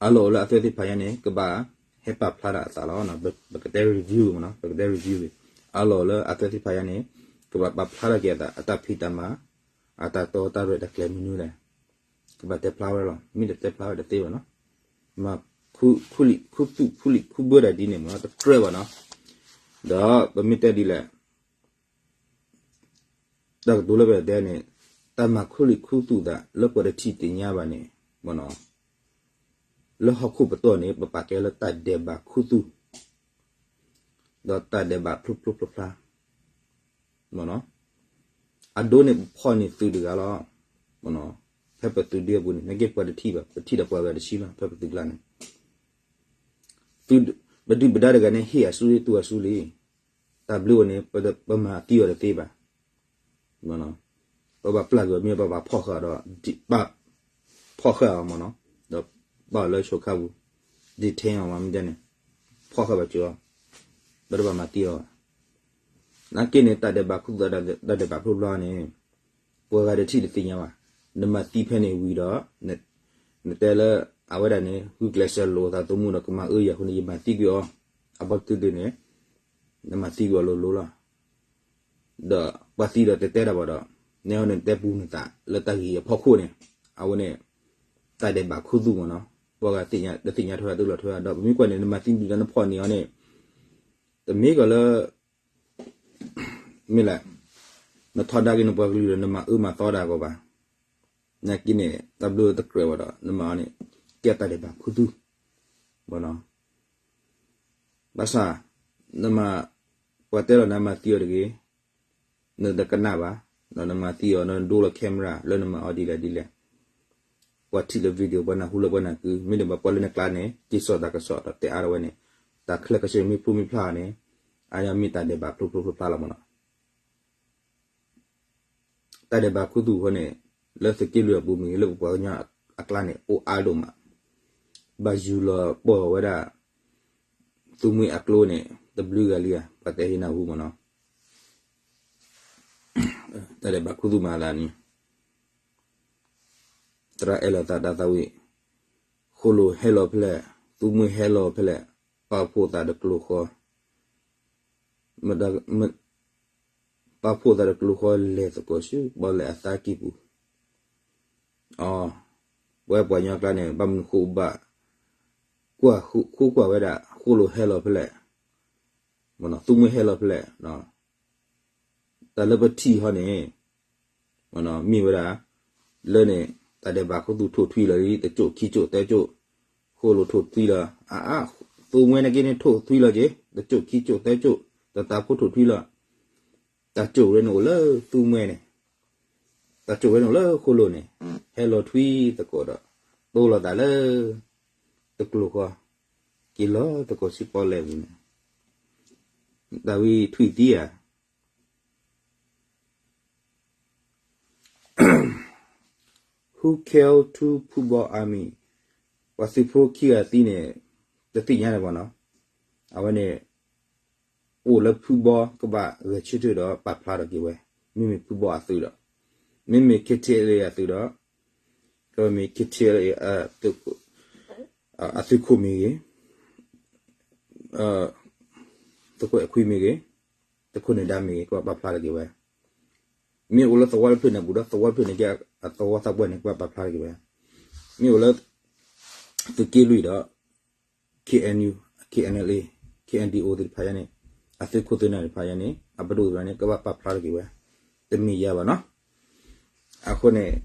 အလီၢ်အိၣ်လၢအသုသ့ၣ်တဖၣ်ညါန့ၣ် ကဘၣ်ဟဲပာ်ဖျါဒၣ်အသးလီၤ. ပကတဲ review မ့ၢ်နီၤ, ပကတဲ review အလီၢ်အိၣ်လၢအသုသ့ၣ်တဖၣ်ညါန့ၣ် ကဘၣ်ပာ်ဖျါထီၣ်က့ၤအသး အတၢ်ဖံးတၢ်မၤ အတၢ်တီတၢ်ရဲၣ်တၢ်ကျဲၤမနုၤလဲၣ်, ကဘၣ်တဲဖျါဝဲလီၤ. မ့ၢ်တတဲဖျါဝဲတသ့ဘၣ်နီၤ. မၤခူလံာ်ခူသူၣ် ခူလံာ်ခူဘၢဒၣ်ဒ်န့ၣ်မ့ၢ်နီၤ တကြၢးဘၣ်နီၤ. ဒီးပမ့ၢ်တဲဒ်လဲၣ် တၢ်ကတိၤလၢပတဲန့ၣ် တၢ်မၤခူလံာ်ခူသူၣ်သးလၢပှၤတထံၣ်သ့ၣ်ညါဘၣ်န့ၣ်, လၢဟီၣ်ခိၣ်ပတီၢ်န့ၣ် ပပာ်ကဲလၢတၢ်ဒဲးဘးခူသူၣ် ဒီးတၢ်ဒဲးဘးဖျိဖျိဖျါဖျါ အဒိန့ၣ် ပဖီၣ်န့ၢ်သုးတဂၤလီၤ. ဖဲပသုးဒ့အပူၤန့ၣ် နာ်က့ပှၤတထံၣ်ဘၣ်, ပထံၣ်ဒီးပှၤဂၤတဆံလီၤ ဖဲပသုးကျါန့ၣ်. ပဒုၣ်ပဒါတဂၤန့ၣ် ဟ့ၣ်အစုလံ သူအစုလံ. တၢ်ဘျုးဝဲန့ၣ် ပမၤသံအီၤတသ့ဘၣ်. ပဘၣ်ပျၢ်ကွံာ်အီၤ မ့ၢ်ပဘၣ်ဖီၣ်ဃာ်ဒီး ပာ်ဖီၣ်ဃာ်အီၤမ့ၢ်နီၤ, ဒီးပာ်အီၤလၢဆိခါပူၤ detain အီၤမ့ၢ်ဒ်န့ၣ်, ဖီၣ်ဃာ်ဘၣ်စၢၤအီၤ, ပတဘၣ်မၤသံအီၤဘၣ်. နာ်က့န့ၣ် တၢ်ဒဲးဘးခူသူၣ် တၢ်ဒဲးဘးဖျိဖျါန့ၣ် ပှၤဂၤတထံၣ်တသ့ၣ်ညါဘၣ်. နမၤသံဖဲန့ၣ်ဝံၤဒီး နတဲလၢ အဝဲဒၣ်န့ၣ် ဂုာ်ကျဲးစၢးလိာ်သးသမူဒီးကမၤအၢယၤအဃိန့ၣ် ယမၤသံကွံာ်အီၤ, အဘီတတုၤန့ၣ် နမၤသံကွံာ်အီၤလိၤလိၤလီၤ. ဒီးပှၤသံဒီးတတဲတၢ်ဘၣ်ဒီး နဲအီၤန့ၣ်တဲပူနသးလၢတၢ်ဂ့ၢ်အဖီခိၣ်န့ၣ်, အဝဲန့ၣ် တၢ်ဒဲးဘးခူသူၣ်မ့ၢ်နီၤ, ပှၤဂၤတသ့ၣ်ညါထွဲ တလီၤထွဲဒီး ပမ့ၢ်ကွၢ်န့ၣ် နမၤသံဘျုးဒီးနဖီၣ်န့ၢ်အီၤန့ၣ် တမ့ၢ်ကီးလၢ မ့ၢ်လဲၣ်, နထီဒါက့ၤနပှၤကလုာ်ဒီး နမၤအၢမၤသီဒၣ်ကီးဘၣ်. နာ်က့န့ၣ် တၢ်ဘျုးတကြၢးဘၣ်ဒီး နမၤအီၤန့ၣ် ကဲတၢ်ဒဲးဘးခူသူၣ် မ့ၢ်နီၤ. ဘၣ်ဆၣ် နမၤ ပှၤတဲလီၤနၤမၤသံအီၤတဂ့ၤ, နတကနၣ်ဘၣ်, ဒီးနမၤသံအီၤ နဒိလီၤ camera လၢနမၤအီၤဒ်လဲၣ်ဒ်လဲၣ်, ပှၤထံၣ်လၢ video ပှၤနၢ်ဟူလၢပှၤနၢ်ကု, မ့တမ့ၢ်ပှၤလၢနကျါန့ၣ် က့ၤစိာ်တၢ်ကစီၣ်ဒီးတဲအါထီၣ်ဝဲန့ၣ်, တၢ်ခဲလၢာ်ခဲဆ့မ့ၢ်ဖျိမ့ၢ်ဖျါန့ၣ် အါယၤမ့ၢ်တၢ်ဒဲးဘးဖျိဖျိဖျါဖျါလီၤမ့ၢ်နီၤ. တၢ်ဒဲးဘးခူသူၣ်အဃိန့ၣ် လၢသုးက့လွံၢ်အပူၤမ့ၢ်ဂ့ၤ လၢပပှၤကညီအကျါန့ၣ် အိၣ်အါဒိၣ်မး, ဘၣ်ယူၢ်လီၤပိာ်ဝဲဒၣ် သူမှဲအကျိန့ၣ် တဘျုးဂၤလံဧါ, ပှၤတဲဟ့ၣ်နၢ်ဟူမ့ၢ်နီၤ. တၢ်ဒဲးဘးခူသူၣ်မၤသးန့ၣ် သရၣ်အဲၣ်လီၤသးတၢ်သးဝံၣ်, ဃိၣ်လိာ်ဟဲလီၤဖဲလဲၣ်, သူမှဲဟဲလီၤဖဲလဲၣ်, ပာ်ဖှိၣ်သးဒီးကျိၤဃီ ပာ်ဖှိၣ်သးဒီးကျိၤဃီလဲၤသကိးဆူ ပီၣ်လဲၣ်အသးကံၢ်ပူၤ, အ ပဝဲပှၤကညီကျါန့ၣ် ဘၣ်မနုၤဃိဘၣ် ကွၢ်ဃူကွၢ်ဝဲဒၣ် ဃိၣ်လိာ်ဟဲလီၤဖဲလဲၣ်, သူမှဲဟဲလီၤဖဲလဲၣ်, တၢ်လၢပထံၣ်ဟီန့ၣ် မ့ၢ်ဝဲဒၣ် လၢန့ၣ် တၢ်ဒဲးဘးခူသူၣ်ထိၣ်ထွံလီၤလံ တကၠိၣ်ခံကၠိၣ်သၢကၠိၣ်, ဃိၣ်လိာ်ထိၣ်ထွံလီၤ, အါအါ သူမှဲနာ်က့န့ၣ်ထိၣ်ထွံလီၤက့ၤ တကၠိၣ်ခံကၠိၣ်သၢကၠိၣ်, တၢ်သးဖိထိၣ်ထွံလီၤ, တၢ်ကၠိၣ်ဝဲန့ၣ်အိၣ်လၢသူမှဲန့ၣ်, တၢ်ကၠိၣ်ဝဲန့ၣ်အိၣ်လၢဃိၣ်လိာ်န့ၣ်, ဟဲလီၤထွံသကိးဒီး တိၢ်လိာ်သးလၢ တကျိၤဃီ, က့ၤလီၤသကိးဆူပီၣ်လဲၣ်ပူၤန့ၣ်, တၢ်ဝံထွံၣ်သံဧါ. Who killed two Phu Bor army? ပှၤသုးဖိခံဂၤသံန့ၣ် တသ့ၣ်ညါန့ၣ်ဘၣ်နီၤ. အဝဲန့ၣ် အိၣ်လၢဖုဘီ ကဘၣ်ဂဲၤဆၢထၢၣ်ဒီးပာ်ဖျါထီၣ်က့ၤဝဲ, မ့မ့ၢ်ဖုဘီအသုးဒီး, မ့မ့ၢ် K T L A အသုးဒီး, ကမ့ၢ် K T L A အသုးခိၣ်မ့ၢ်ဂ့ၤ, သုးခိၣ်အဲၣ်ခွံမ့ၢ်ဂ့ၤ, သုးခိၣ်နၢၤဒါမ့ၢ်ဂ့ၤ, ကဘၣ်ပာ်ဖျါထီၣ်က့ၤဝဲ. မ့ၢ်အိၣ်လၢသဝီတဖျၢၣ်န့ၣ် ဘူးဒီးသဝီတဖျၢၣ်န့ၣ် ကဲအသဝီသးပှၢ်န့ၣ် ကဘၣ်ပာ်ဖျါထီၣ်က့ၤဝဲ. မ့ၢ်အိၣ်လၢ သုးက့လွံၢ်ဒီး K N U, K N L A, K N D O သ့ၣ်တဖၣ်ယါန့ၣ်, အသုးခိၣ်သုးနၢ်တဖၣ်ယါန့ၣ် အပဒိၣ်သ့ၣ်တဖၣ်န့ၣ် ကဘၣ်ပာ်ဖျါထီၣ်က့ၤဝဲ, တမ့ၢ်ယါဘၣ်နီၤ. အဃိန့ၣ်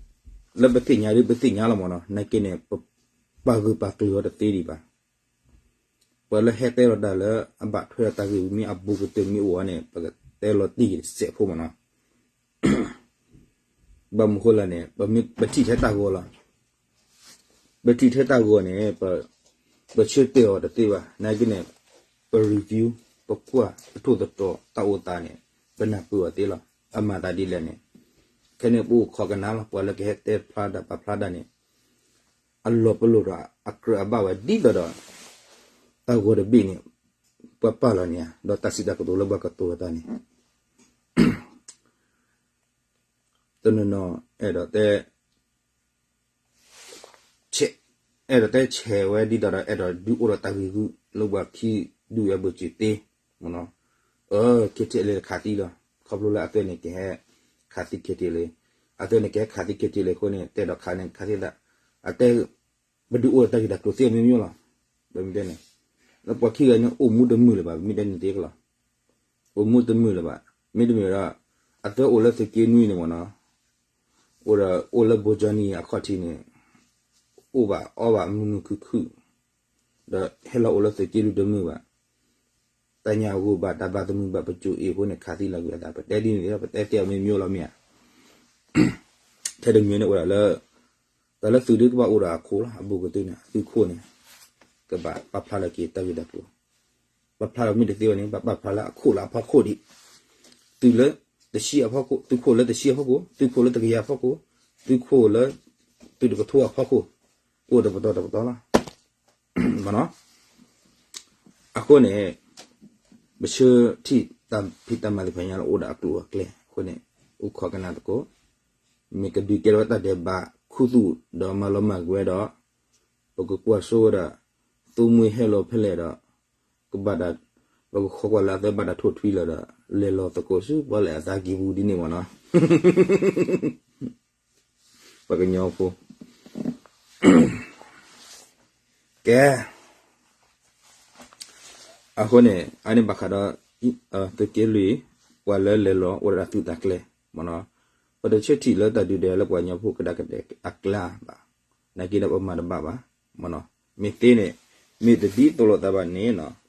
လၢပသ့ၣ်ညါဒ်ပသ့ၣ်ညါလီၤမ့ၢ်နီၤ, နာ်က့န့ၣ် ပပာ်ဂၢၢ်ပာ်ကျၢၤအီၤတသ့ဒံးဘၣ်. ပှၤလၢဟဲတဲလီၤတၢ်လၢအဘၣ်ထွဲဒီးတၢ်ဂ့ၢ်ဝံၤ မ့ၢ်အဘူးကတၢၢ်မ့ၢ်အိၣ်ဝဲန့ၣ် ပကတဲလီၤတံၢ်တစဲးဖိမ့ၢ်နီၤ. ဘၣ်မနုၤဃိလဲၣ်န့ၣ် ပမ့ၢ်ပထံၣ်ထဲတၢ်ဂီၤလီၤ. ပထံၣ်ထဲတၢ်ဂီၤန့ၣ် ပဆၢတဲာ်အီၤတသ့ဘၣ်. နာ်က့န့ၣ် ပ review ပကွၢ်ပထိၣ်သတြီၤတၢ်အိၣ်သးန့ၣ် ပနၢ်ပၢၢ်အီၤသ့လီၤ. အမၤသးဒ်လဲၣ်န့ၣ် ခဲန့ၣ်ပအိၣ်ခိးကနၣ်လီၤ. ပှၤလၢကဟဲတဲဖျါတၢ်ပာ်ဖျါတၢ်န့ၣ် အလီၤပလိာ်ဒီးအကြၢးအဘၣ်ဝဲဒ်သိးဒီး တၢ်ဂီၤတဘ့ၣ်န့ၣ် ပှၤပာ်လီၤန့ၣ်ဧါ, ဒီးတၢ်စံးတၢ်ကတိၤလၢပှၤကတိၤအသးန့ၣ် တနီၤနီၤ အဲၣ်ဒိးတဲ အဲၣ်ဒိးတဲဆဲးဝဲဒ်သိးဒီး အဲၣ်ဒိးဒုးအိၣ်ဒီးတၢ်ဂ့ၢ်ဂုၢ်လၢပှၤခံဒုးဝဲဘၢၣ်စၢၤသ့ မ့ၢ်နီၤ. အၢ KTLA တခးသံလီၤ. ခီဖျိလၢအသ့န့ၣ် ကဟဲခးသံ KTLA, အသ့န့ၣ် ကဟဲခးသံ KTLA အဃိန့ၣ် တဲဒီးခးန့ၣ် ခးသံသး အတဲ ပဒုးအိၣ်ဒီးတၢ်ဂ့ၢ်တၢ်ကျိၤသ့အမျိုးမျိုးလီၤ. ပမ့ၢ်တဲန့ၣ် လၢပှၤခံဂၤန့ၣ် အိၣ်မူတမုာ်လၢၤဘၣ်, ပမ့ၢ်တဲန့ၣ်သ့ကလီၤ. အိၣ်မူတမုာ်လၢၤဘၣ်. မ့တမ့ၢ်ဒီး အသ့အိၣ်လၢသုးက့နွံန့ၣ်မ့ၢ်နီၤ, အိၣ်ဒီးအိၣ်လၢ ဘိကၠီနံၤ အခီၣ်ထံးန့ၣ် အိၣ်ဘၣ်အီဘၣ်မုာ်မုာ်ခုၣ်ခုၣ်, ဒီးဟဲလီၤအိၣ်လၢသုးက့လွံၢ်တမုာ်ဘၣ်. တၢ်ညၣ်ဂိၢ်ဘၣ် တၢ်ဘၣ်သမုာ်ဘၣ် ပစိၤအ့ၣ်အဃိန့ၣ် ခးသံလီၤကွံာ်အသး ပတဲဒ်န့ၣ်လီၤ, ပတဲသ့အီၤမ့ၢ်မ့ၢ်လီၤမ့ၢ်ဧါ. ထဲတမံၤန့ၣ်အိၣ်ဒၣ်လၢ တၢ်လၢသုးဒုကဘၣ်အိၣ်ဒီးအခိၣ်လီၤ, အဘူးကတၢၢ်န့ၣ် သုးခိၣ်န့ၣ် ကဘၣ်ပာ်ဖျါလီၤက့ၤတၢ်ဂ့ၢ်တၢ်ကျိၤ, ပာ်ဖျါလီၤမ့ၢ်တသ့ဝဲန့ၣ် ဘၣ်ပာ်ဖျါလၢအခိၣ်လၢအဖီခိၣ်ဒံး, သုးလၢတဆံအဖီခိၣ်, သုးခိၣ်လၢတဆံအဖီခိၣ်, သုးခိၣ်လၢတကယၤအဖီခိၣ်, သုးခိၣ်လၢ သုးတကထိအဖီခိၣ်, အိၣ်တပတီၢ်တပတီၢ်လီၤ. မ့ၢ်နီၤ, အဃိန့ၣ် ပဆၢထံၣ်တၢ်ဖံးတၢ်မၤသ့ၣ်တဖၣ်ညါလၢအိၣ်ဒီးအကျိၤအကျဲအဃိန့ၣ် အိၣ်ခိးကနၣ်သကိး, မ့ၢ်ကဒုးကဲထီၣ်ဝဲတၢ်ဒဲးဘးခူသူၣ်ဒီးမၤလီၤမၢ်ကွံာ်ဝဲဒီး ပကကွၢ်စိဝဲဒၣ် သိမွှေဟဲလီၤဖဲလဲၣ်ဒီး ကဘၣ်တၢ် ပကဃီကွၢ်လၢအသးဘၣ်တၢ်ထိၣ်ထွံလီၤဒီး လဲၤလီၤသကိးဆူပီၣ်လဲၣ်အသးကံၢ်ပူၤဒ်န့ၣ်မ့ၢ်နီၤ. ပှၤကညီဖိ ကဲ အဃိန့ၣ် အန့ၣ်ဘၣ်ဃးဒီး သုးက့လွံၢ် ပှၤလၢလဲၤလီၤအိၣ်ဒီးတၢ်သုးတၢ်ကျဲၤမ့ၢ်နီၤ, ပတဆၢထံၣ်လၢတၢ်ဒုးဒဲးလၢပှၤကညီဖိကဒါကဒဲးအကျါဘၣ်, နာ်က့ဒီးပမၤတဘၣ်ဘၣ်မ့ၢ်နီၤ, မ့ၢ်သ့န့ၣ် မ့ၢ်တဒ်သိးလိာ်သးဘၣ်န့ၣ်နီၤ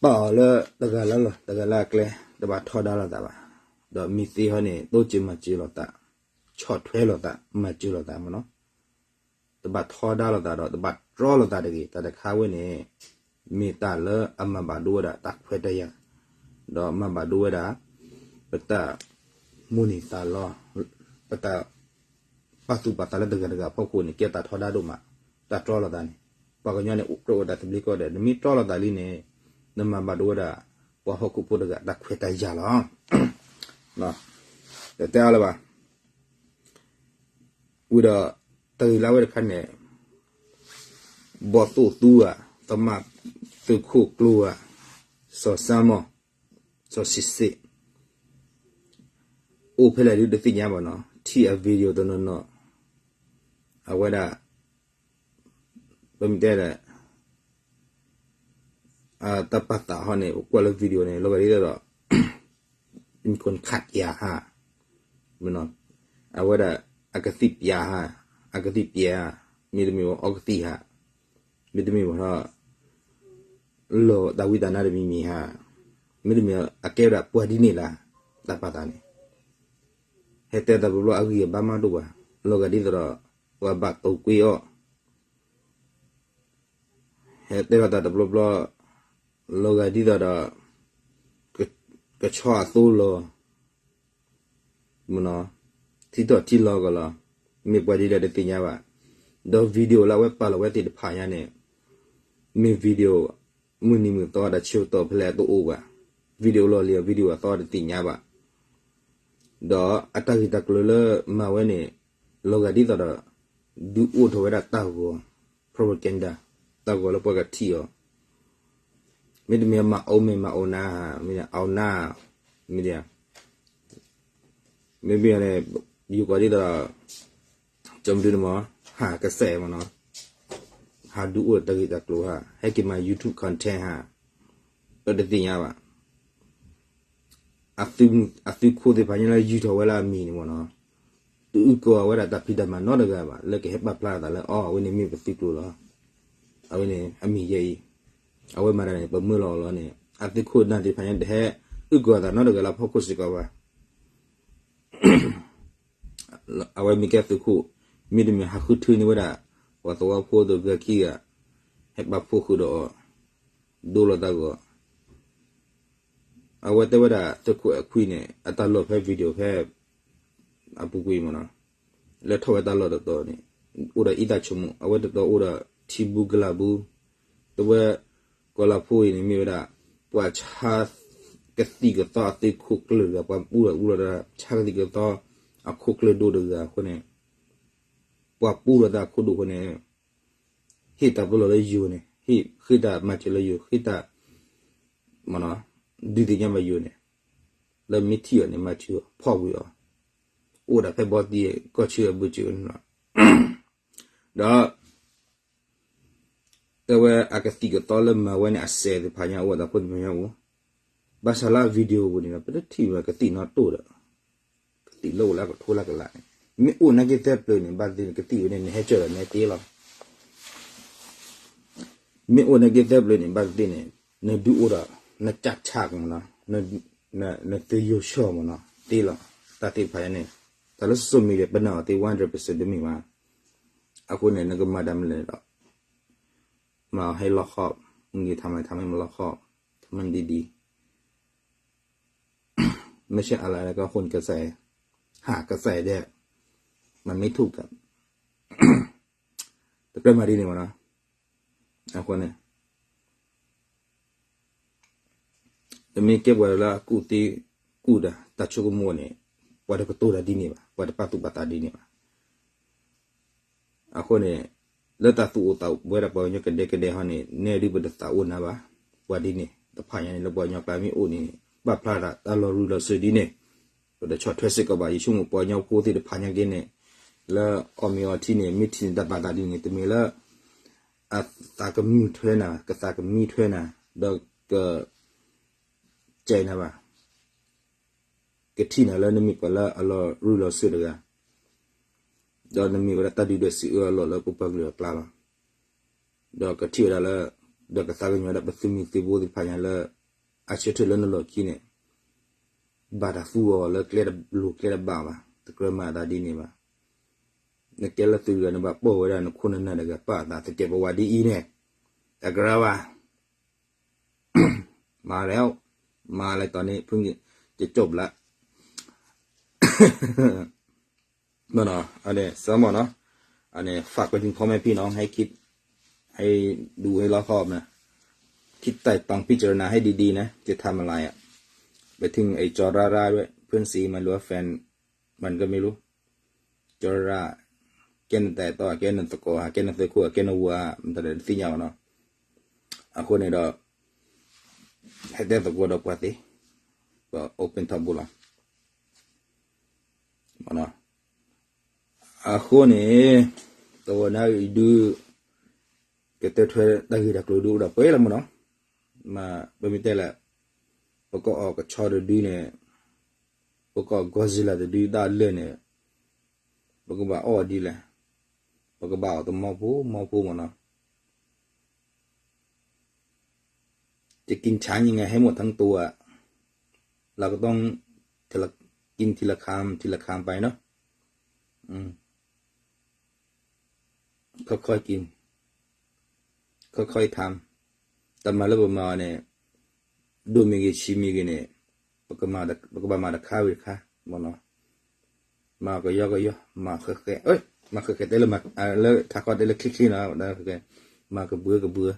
ပာ်အီၤလၢတဂၤလၢ်လီၤ တဂၤလၢ်အကျဲ တဘၣ်ထီဒါလိာ်သးဘၣ်, ဒီးမ့ၢ်သ့ဟီန့ၣ် တိစၢၤမၤစၢၤလိာ်သး, ဆီၣ်ထွဲလိာ်သး မၤစၢၤလိာ်သးမ့ၢ်နီၤ, တဘၣ်ထီဒါလိာ်သးဒီး တဘၣ်တြီလိာ်သးတဂ့ၤ, တၢ်တခါဝဲန့ၣ် မ့ၢ်တၢ်လၢအမၤဘၣ်ဒိဝဲဒၣ်တၢ်ခွဲးတၢ်ယာ်, ဒီးမၤဘၣ်ဒိဝဲဒၣ် ပတၢ်မိၣ်န့ၢ်သးလီ, ပတၢ် ပာ်သူၣ်ပာ်သးလၢတဂၤတဂၤအဖီခိၣ်န့ၣ် ကဲတၢ်ထီဒါဒိၣ်မး, တၢ်တြီလိာ်သးန့ၣ်, ပှၤကညီန့ၣ် ကြၢးအိၣ်တၢ်သဘျ့ကီၢ်ဒီး နမ့ၢ်တြီလိာ်သးလံန့ၣ် နမၤဘၣ်ဒိဝဲဒၣ် ပှၤဟီၣ်ခိၣ်ဖိတဂၤတၢ်ခွဲးတၢ်ယာ်လီၤ. တတဲအါလၢၤဘၣ်. ဝံၤဒီး တၢ်ဂ့ၢ်လၢဝဲတခါန့ၣ် ဘီၣ်သိၣ်သူဧါ, သမၣ်သုးခိၣ်ကျိဧါ, စီၤစၢမီၢ်, စီၤစံးစ့း အိၣ်ဖဲလဲၣ်ဒုးတသ့ၣ်ညါဘၣ်နီၤ, ထံၣ်အ video တနီၤနီၤ, အဝဲဒၣ် ပမ့ၢ်တဲဒီး တၢ်ပာ်သးဟီန့ၣ် ကွၢ်လၢ video န့ၣ် လီၤဂာ်ဒ်သိးဒီး မ့ၢ်ခိၣ်ခးပျးဧါ, မ့ၢ်နီၤ, အဝဲဒၣ် အကသံၣ်ပျးဧါ, အကသံၣ်ပျဲဧါ, မ့တမ့ၢ်ဝဲအီကသံၣ်ဧါ, မ့တမ့ၢ်ဝဲဒီး လီၤတၢ်ဝံတၢ်နါတမံၤမံၤဧါ, မ့တမ့ၢ် အကဲဝဲဒၣ်ပှၤဒ်န့ၣ်လၢ တၢ်ပာ်သးန့ၣ် ဟဲတဲတၢ်ဘျီဘျီအဂံၢ်အဘါမးဒိၣ်ဘၣ်, လီၤဂာ်ဒ်သိးဒီး ပှၤဘၣ်တိာ်ကွံာ်အီၤ, ဟဲတဲလီၤတၢ်တဘျီဘျီ, လီၤဂာ်ဒ်သိးဒီး ကဆီအသိလီၤ, မ့ၢ်နီၤ, ထံထီၣ်ထံလီၤကီးလီၤ. မ့ၢ်ပှၤဒ်လဲၣ်တသ့ၣ်ညါဘၣ်. ဒီး video လၢအဝဲပာ်လီၤဝဲသ့ၣ်တဖၣ်ညါန့ၣ် မ့ၢ် video မုၢ်နံၤမုၢ်သီတၢ်ဆၢကတီၢ်ဖဲလဲၣ်အတအိၣ်ဘၣ်. video လီၢ်လံၤ video အသီတသ့ၣ်ညါဘၣ်. ဒီးအတၢ်ဂ့ၢ်တၢ်ကျိၤလၢမၤဝဲန့ၣ် လီၤဂာ်ဒ်သိးဒီး ဒုးအိၣ်ထီၣ်ဝဲဒၣ်တၢ်ဂီၤ propaganda တၢ်ဂီၤလၢပှၤကထံၣ်အီၤ မ့တမ့ၢ်မၤအိၣ်မ့ၢ်မၤအိၣ်နၤ မ့ၢ်အီၤနၤ မ့ၢ် မ့မ့ၢ်န့ၣ် ယိၤကီးဒ်သိး ကၠီမဒုန့ၣ်မ့ၢ် ဟးကစဲးမ့ၢ်နီၤ ဟးဒုးအိၣ်တၢ်ဂ့ၢ်တၢ်ကျိၤဟး ဟဲက့ၤမၤ YouTube content ဟး တသ့ၣ်ညါဘၣ်. အသုးခိၣ်သ့ၣ်တဖၣ်ညါလၢယူၤထီၣ်ဝဲလၢအမံၤန့ၣ်မ့ၢ်နီၤ တအုၣ်ကီၤဝဲဒၣ်တၢ်ဖံးတၢ်မၤနီတဂၤဘၣ် လၢကဟဲပာ်ဖျါသးလၢအီၤ အဝဲန့ၣ်မ့ၢ်ပသုးကျိၤလီၤ. အဝဲန့ၣ်အမံၤယဲအံၤ အဝဲမၤတၢ်န့ၣ် ပမၢလီၤအီၤလီၤန့ၣ် အသုးခိၣ်နၢ်သ့ၣ်တဖၣ်ညါတဟဲအုၣ်ကီၤသးနီတဂၤလၢဖီခိၣ်စ့ၢ်ကီးဘၣ်. အဝဲမ့ၢ်ကဲသုးခိၣ် မ့တမ့ၢ်ဟးဃုထၢန့ၢ်ဝဲဒၣ် ပှၤသဝီဖိတဂၤခံဂၤ ဟဲပာ်ဖှိၣ်ဃုာ်ဒီးအီၤ ဒိလီၤတၢ်ဂီၤ အဝဲတဲဝဲဒၣ်သုးခိၣ်အဲၣ်ခွံန့ၣ် အတၢ်လီၢ်ဖဲ video ဖဲ အပူၤကွံာ်မ့ၢ်နီၤ လၢထီၣ်ဝဲတၢ်လီၢ်တတီၤန့ၣ် အိၣ်ဒီးအံသၣ်ဆိကမိၣ် အဝဲတတီၤအိၣ်ဒီးထံဘူးကလၤဘူး တဝဲ ကီၤလၤဖိအံၤန့ၣ်မ့ၢ်ဝဲဒၣ် ပှၤဆါကသံၣ်ကသီအသုးခိၣ်ကျၢၢ်တဂၤ ပှၤပူထီၣ်အူလီၤဒီး ဆါကသံၣ်ကသီအခိၣ်ကျၢၢ်ဒိၣ်တဂၤအဃိန့ၣ် ပှၤပူထီၣ်တၢ်အခိၣ်ဒိၣ်အဃိန့ၣ် ဟ့ၣ်တၢ်ပလီၢ်လၢယိၤန့ၣ် ဟ့ၣ်ဃ့တၢ်မၤစၢၤလၢယိၤ ဃ့တၢ် ဒုးသ့ၣ်ညါဘၣ်ယိၤန့ၣ် လၢမ့ၢ်ထံၣ်အီၤန့ၣ် မၤစၢၤအီၤ ဖီၣ်ကွံာ်အီၤ အိၣ်ဒၣ်ဖဲဘီတံၢ်ကီၢ်ဆၢအဘုကၠိန့ၣ်လီၤ. ဒီး တဲဝဲအကသံၣ်ကသီလၢမၤဝဲန့ၣ် အစဲးသ့ၣ်တဖၣ်ညါအိၣ် အတၢ်ဖိသ့ၣ်တဖၣ်ညါအိၣ် ဘၣ်ဆၣ်လၢအ video ပူၤန့ၣ်ဒီး ပတထံၣ်ဝဲကသံၣ်နီတဒူၣ်ဒီး ကသံၣ်လၢအိၣ်လၢအကထိလၢကလးန့ၣ် မ့ၢ်အိၣ်နာ်က့သၢပျၢၤန့ၣ် ဘၣ်သ့ၣ်သ့ၣ်န့ၣ် ကသံၣ်ဝဲန့ၣ် နဟဲကၢၢ်ဒီးနဲတ့ၢ်လီၤ. မ့ၢ်အိၣ်နာ်က့သၢပျၢၤန့ၣ် ဘၣ်သ့ၣ်သ့ၣ်န့ၣ် နဒုးအိၣ်ဒီး နကၢ်ဆၣ်ကမ့ၢ်နီၤ နသုးယိၤဆၢမ့ၢ်နီၤ တ့ၢ်လီၤ. တၢ်သ့ၣ်တဖၣ်ညါန့ၣ် တၢ်လၢ social media ပနၢ်အီၤသ့ one hundred percent တမ့ၢ်ဘၣ်. အဃိန့ၣ် နကမၤတၢ်မနုၤလဲၣ်ဒီး မၤအီၤဟဲလီခီၣ် မုၢ်ဂ့ၤထါမၤထါမ့ၢ်မၤလီခီၣ် ထါမ့ၢ်ဒ်ဒ် မ့ၢ်ဆဲးအလါကဃိန့ၣ် ကစဲး ဟးကစဲးဒဲး မၤမ့ၢ်ထူၣ်က တကြၢးမၤဒ်န့ၣ်မ့ၢ်နီၤ အဃိန့ၣ် ပမ့ၢ်ကဲပှၤလၢအကူၣ်သ့ကူၣ်တၢ် တၢ်ဆိကမိၣ်န့ၣ် ပှၤတကတိၤတၢ်ဒ်န့ၣ်ဘၣ် ပှၤတပာ်သူၣ်ပာ်သးဒ်န့ၣ်ဘၣ်. အဃိန့ၣ် လၢတၢ်သူၣ်အိၣ်သးအိၣ်ဝဲဒၣ်ပှၤကညီကဒဲကဒဲဟီန့ၣ် နဲဒုးပတသးအိၣ်နၤဘၣ်. ပှၤဒ်န့ၣ် တဖၣ်ညါန့ၣ် လၢပှၤကညီကျါမ့ၢ်အိၣ်န့ၣ် ပာ်ဖျါတၢ်တၢ်လီၤရူလီၤစၢၤဒ်န့ၣ် ပတဆီၣ်ထွဲစ့ၢ်ကီးဘၣ်. ယဆိကမိၣ်ပှၤကညီဖိသ့ၣ်တဖၣ်ညါက့န့ၣ် လၢအီၣ်မ့ၤအီထံန့ၣ် မ့ၢ်ထံၣ်န့ၢ်တၢ်ဘၣ်သးဒ်န့ၣ် တမ့ၢ်လၢ အသးကမုာ်ထွဲနၤ ကသးကမံထွဲနၤ ဒီးက ကဲနၤဘၣ်. ကထံၣ်နၤလၢနမ့ၢ်ပှၤလၢအလီၤရူလီၤစၢၤတဂၤ ဒီးနမ့ၢ်ဝဲဒၣ်တၢ်ဒုၣ်ဒွဲၣ်စံးအၢအလီၢ်လၢပပှၤကလုာ်အကျါလီၤ. ဒီးကထံၣ်ဝဲဒၣ်လၢ ဒီးကသးကညီၤဝဲဒၣ်ပသုးမုၢ်သံၣ်ဘိသ့ၣ်တဖၣ်ညါလၢ အဆၢထၢၣ်လၢနလီၢ်ခံန့ၣ် ဘၣ်တၢ်သူအီၤလၢကျဲတလိၤကျဲတဘၣ်ဘၣ် တကြၢးမၤအသးဒ်န့ၣ်ဘၣ်. နကဲလၢသုးတဂၤ နဘၣ်ပိာ်ဝဲဒၣ်နခိၣ်နနၢ်တဂၤ ပာ်အသးသကဲးပဝးဒ်အံၤန့ၣ် တကြၢးဘၣ်. မၤလီၤ မၤလီၤတီၤန့ၣ် ဖုကၠိဘျး မ့ၢ်နီၤ အန့ၣ် စၢမ့ၢ်နီၤ အန့ၣ် ฝากไปถึงพ่อแม่พี่น้อง ให้คิด ให้ดูให้รอบคอบนะ คิดไตร่ตรองพิจารณาให้ดีๆนะ จะทำอะไรอะ ไปถึงไอ้จอร่าๆด้วย เพื่อนซีมันหรือว่าแฟนมันก็ไม่รู้ ကၠီရၢ် ကဲနတၢ်အဲၣ်တီ ကဲနသကိး ကဲနသုးခိၣ် ကဲနဝၤ မတၤလဲၣ်တသ့ၣ်ညါဘၣ်နီၤ. အဃိန့ၣ်ဒီး ဟဲတဲသကိးဒီးပှၤသ့ ပ open talk ဘိလီၤ. အဃိန့ၣ် တဝီနၤအံၤဒုး ကတဲထွဲတၢ်ဂ့ၢ်တၢ်ကျိၤဒုးအိၣ်ဒီးပှဲၤလီၤမ့ၢ်နီၤ. မ့ၢ်ပမ့ၢ်တဲလၢ ပကအီၣ်ကဆီတဒုန့ၣ် ပကအီၣ် Godzilla တဒုဒၣ်လဲာ်န့ၣ် ပကဘၣ်အီၣ်ဒ်လဲၣ်, ပကဘၣ်အီၣ်တမီဖိမီဖိမ့ၢ်နီၤ. จะกินช้างยังไงให้หมดทั้งตัว เราก็ต้องทีละ กินทีละคำทีละคำไปเนาะ อืม ค่อยๆกิน ค่อยๆทำ တၢ်မၤလၢပမၤအီၤန့ၣ် ဒိၣ်မ့ၢ်ဂ့ၤဆံးမ့ၢ်ဂ့ၤန့ၣ် ပကမၤ ပကဘၣ်မၤတခါဝံၤတခါ မ့ၢ်နီၤ. မၤကယီကယီ, မၤဃဲးဃဲး, မၤဃဲးဃဲးတဲလၢ လၢထးခီတဲလၢချ့ချ့နီၤ, မၤကဘှၢကဘှၢ,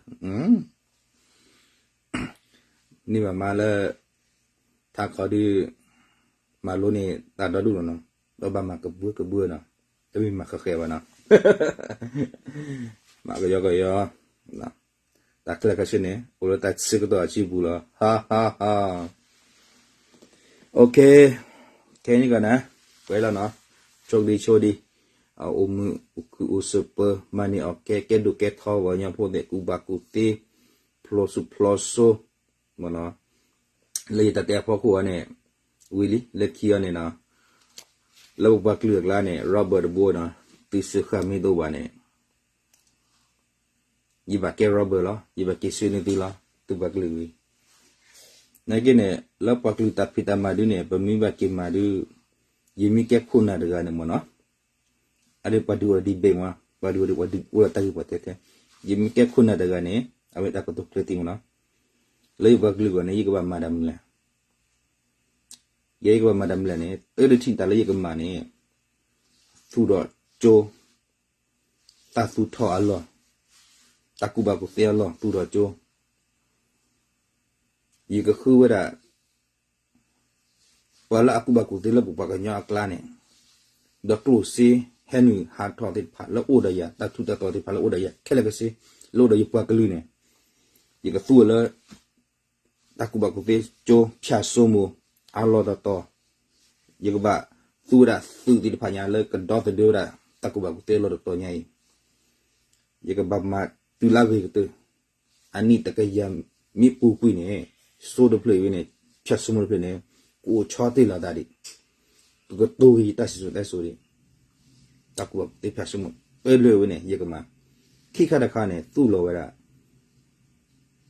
န့ၢ်ဘၣ်မါလၢ ထးခီဒုး မၤလိန့ၢ်တၢ်ဒီဒူၣ်လီၤနီၤ, ဒီးဘၣ်မၤကဘှၢကဘှၢနီၤ, တမ့ၢ်မၤဃဲးဃဲးဘၣ်နီၤ, မၤကယီကယီ, တၢ်ခဲလၢာ်ခဲဆ့န့ၣ် အိၣ်လၢတၢ်ဆၢကတီၢ်အစုပူၤလီၤ, ဟါဟါဟါ. OK, ခဲအံၤန့ၣ်ကီးနၤ, ပှဲၤလီၤနီၤ, ဆိဒံဆိဒံ, အိၣ်မုာ်အိၣ်ခုၣ်အိၣ်စၢၤပၢၤ မၤန့ၢ်အီၣ်ကဲ ကဲဒိၣ်ကဲထီ ပှၤကညီဖိသ့ၣ် ကူၣ်ဘၣ်ကူၣ်သ့, ဖျိးစူးဖျိးစိ, လၢယတၢ်တဲအဖီခိၣ်အံၤန့ၣ်, ဝံၤလံ လၢခံအံၤန့ၣ်နီၤ, လၢပပှၤကလုာ်အကျါန့ၣ် rubber တဘိနီၤ, သုးစၢဃာ်မ့ၢ်တအိၣ်ဘၣ်န့ၣ် ယဘၣ်ကဲ rubber လီၤ, ယဘၣ်က့ၤဆှၢန့ၢ်သုလီၤ, သုပှၤကလုာ်ဝံၤ, နာ်က့န့ၣ် လၢပှၤကလုာ်တၢ်ဖံးတၢ်မၤဒုန့ၣ် ပမ့ၢ်ဘၣ်က့ၤမၤဒု, ယမ့ၢ်ကဲခိၣ်နၢ်တဂၤန့ၣ်မ့ၢ်နီၤ, အဒုးပှၤဒုးအိၣ်ဒံးဘ့ၣ်မ့ၢ်, ပှၤဒုးအိၣ်ဒံးပှၤဒုးအိၣ်ဒီးတၢ်ဂ့ၢ်ပှၤတဲတဲ, ယမ့ၢ်ကဲခိၣ်နၢ်တဂၤန့ၣ် အဝဲတၢ်ကတိၤကျၢၤသံမ့ၢ်နီၤ, လၢယပှၤကလုာ်အဂီၢ်န့ၣ် ယကဘၣ်မၤတၢ်မနုၤလဲၣ်, ယဲယကဘၣ်မၤတၢ်မနုၤလဲၣ်န့ၣ် တၢ်တထံၣ်တၢ်လၢယကမၤန့ၣ်, သူၣ်ထီၣ်ကၠိ တၢ်သူၣ်ထီၣ်အလီၢ်, တၢ်ကူၣ်ဘၣ်ကူၣ်သ့အလီၢ် သူၣ်ထီၣ်ကၠိ, ယကဃုဝဲဒၣ် ပှၤလၢအကူၣ်ဘၣ်ကူၣ်သ့လၢပပှၤကညီအကျါန့ၣ်, ဒီးကျိၣ်စ့ဟဲနုာ်ဟးထီၣ်သ့ၣ်တဖၣ်လၢအိၣ်ဒီးယၤ တၢ်ထူးတၢ်တီၤသ့ၣ်တဖၣ်လၢအိၣ်ဒီးယၤခဲလၢာ်ခဲဆ့, လၢအိၣ်ဒီးယပှၤကလုာ်န့ၣ်, ယကသူဝဲလၢ တၢ်ကူၣ်ဘၣ်ကူၣ်သ့ကၠိ ဖၠၣ်စိမိၤ အလီၢ်တတီၤ, ယကဘၣ်သူဝဲဒၣ်သုးသ့ၣ်တဖၣ်ညါလၢကဒီသဒၢဝဲဒၣ် တၢ်ကူၣ်ဘၣ်ကူၣ်သ့အလီၢ်တတီၤညါအံၤ, ယကဘၣ်မၤတုၤလၢအဂ့ၤကတၢၢ်, အနံၣ်တကယၤမ့ၢ်ပူၤကွံာ်န့ၣ်, စိတဖျၢၣ်အံၤန့ၣ်, ဖၠၣ်စိမိၤတဖျၢၣ်န့ၣ်, ကအိၣ်ဆီတ့ၢ်လီၤသးဒံး, ကကတိၤက့ၤယတၢ်စံၣ်စိၤတဲစိၤဒံး, တၢ်ကူၣ်ဘၣ်ကူၣ်သ့ဖၠၣ်စိမိၤ တဖျၢၣ်ဝဲန့ၣ် ယကမၤ, ခံခါတခါန့ၣ် သူၣ်လီၤဝဲဒၣ်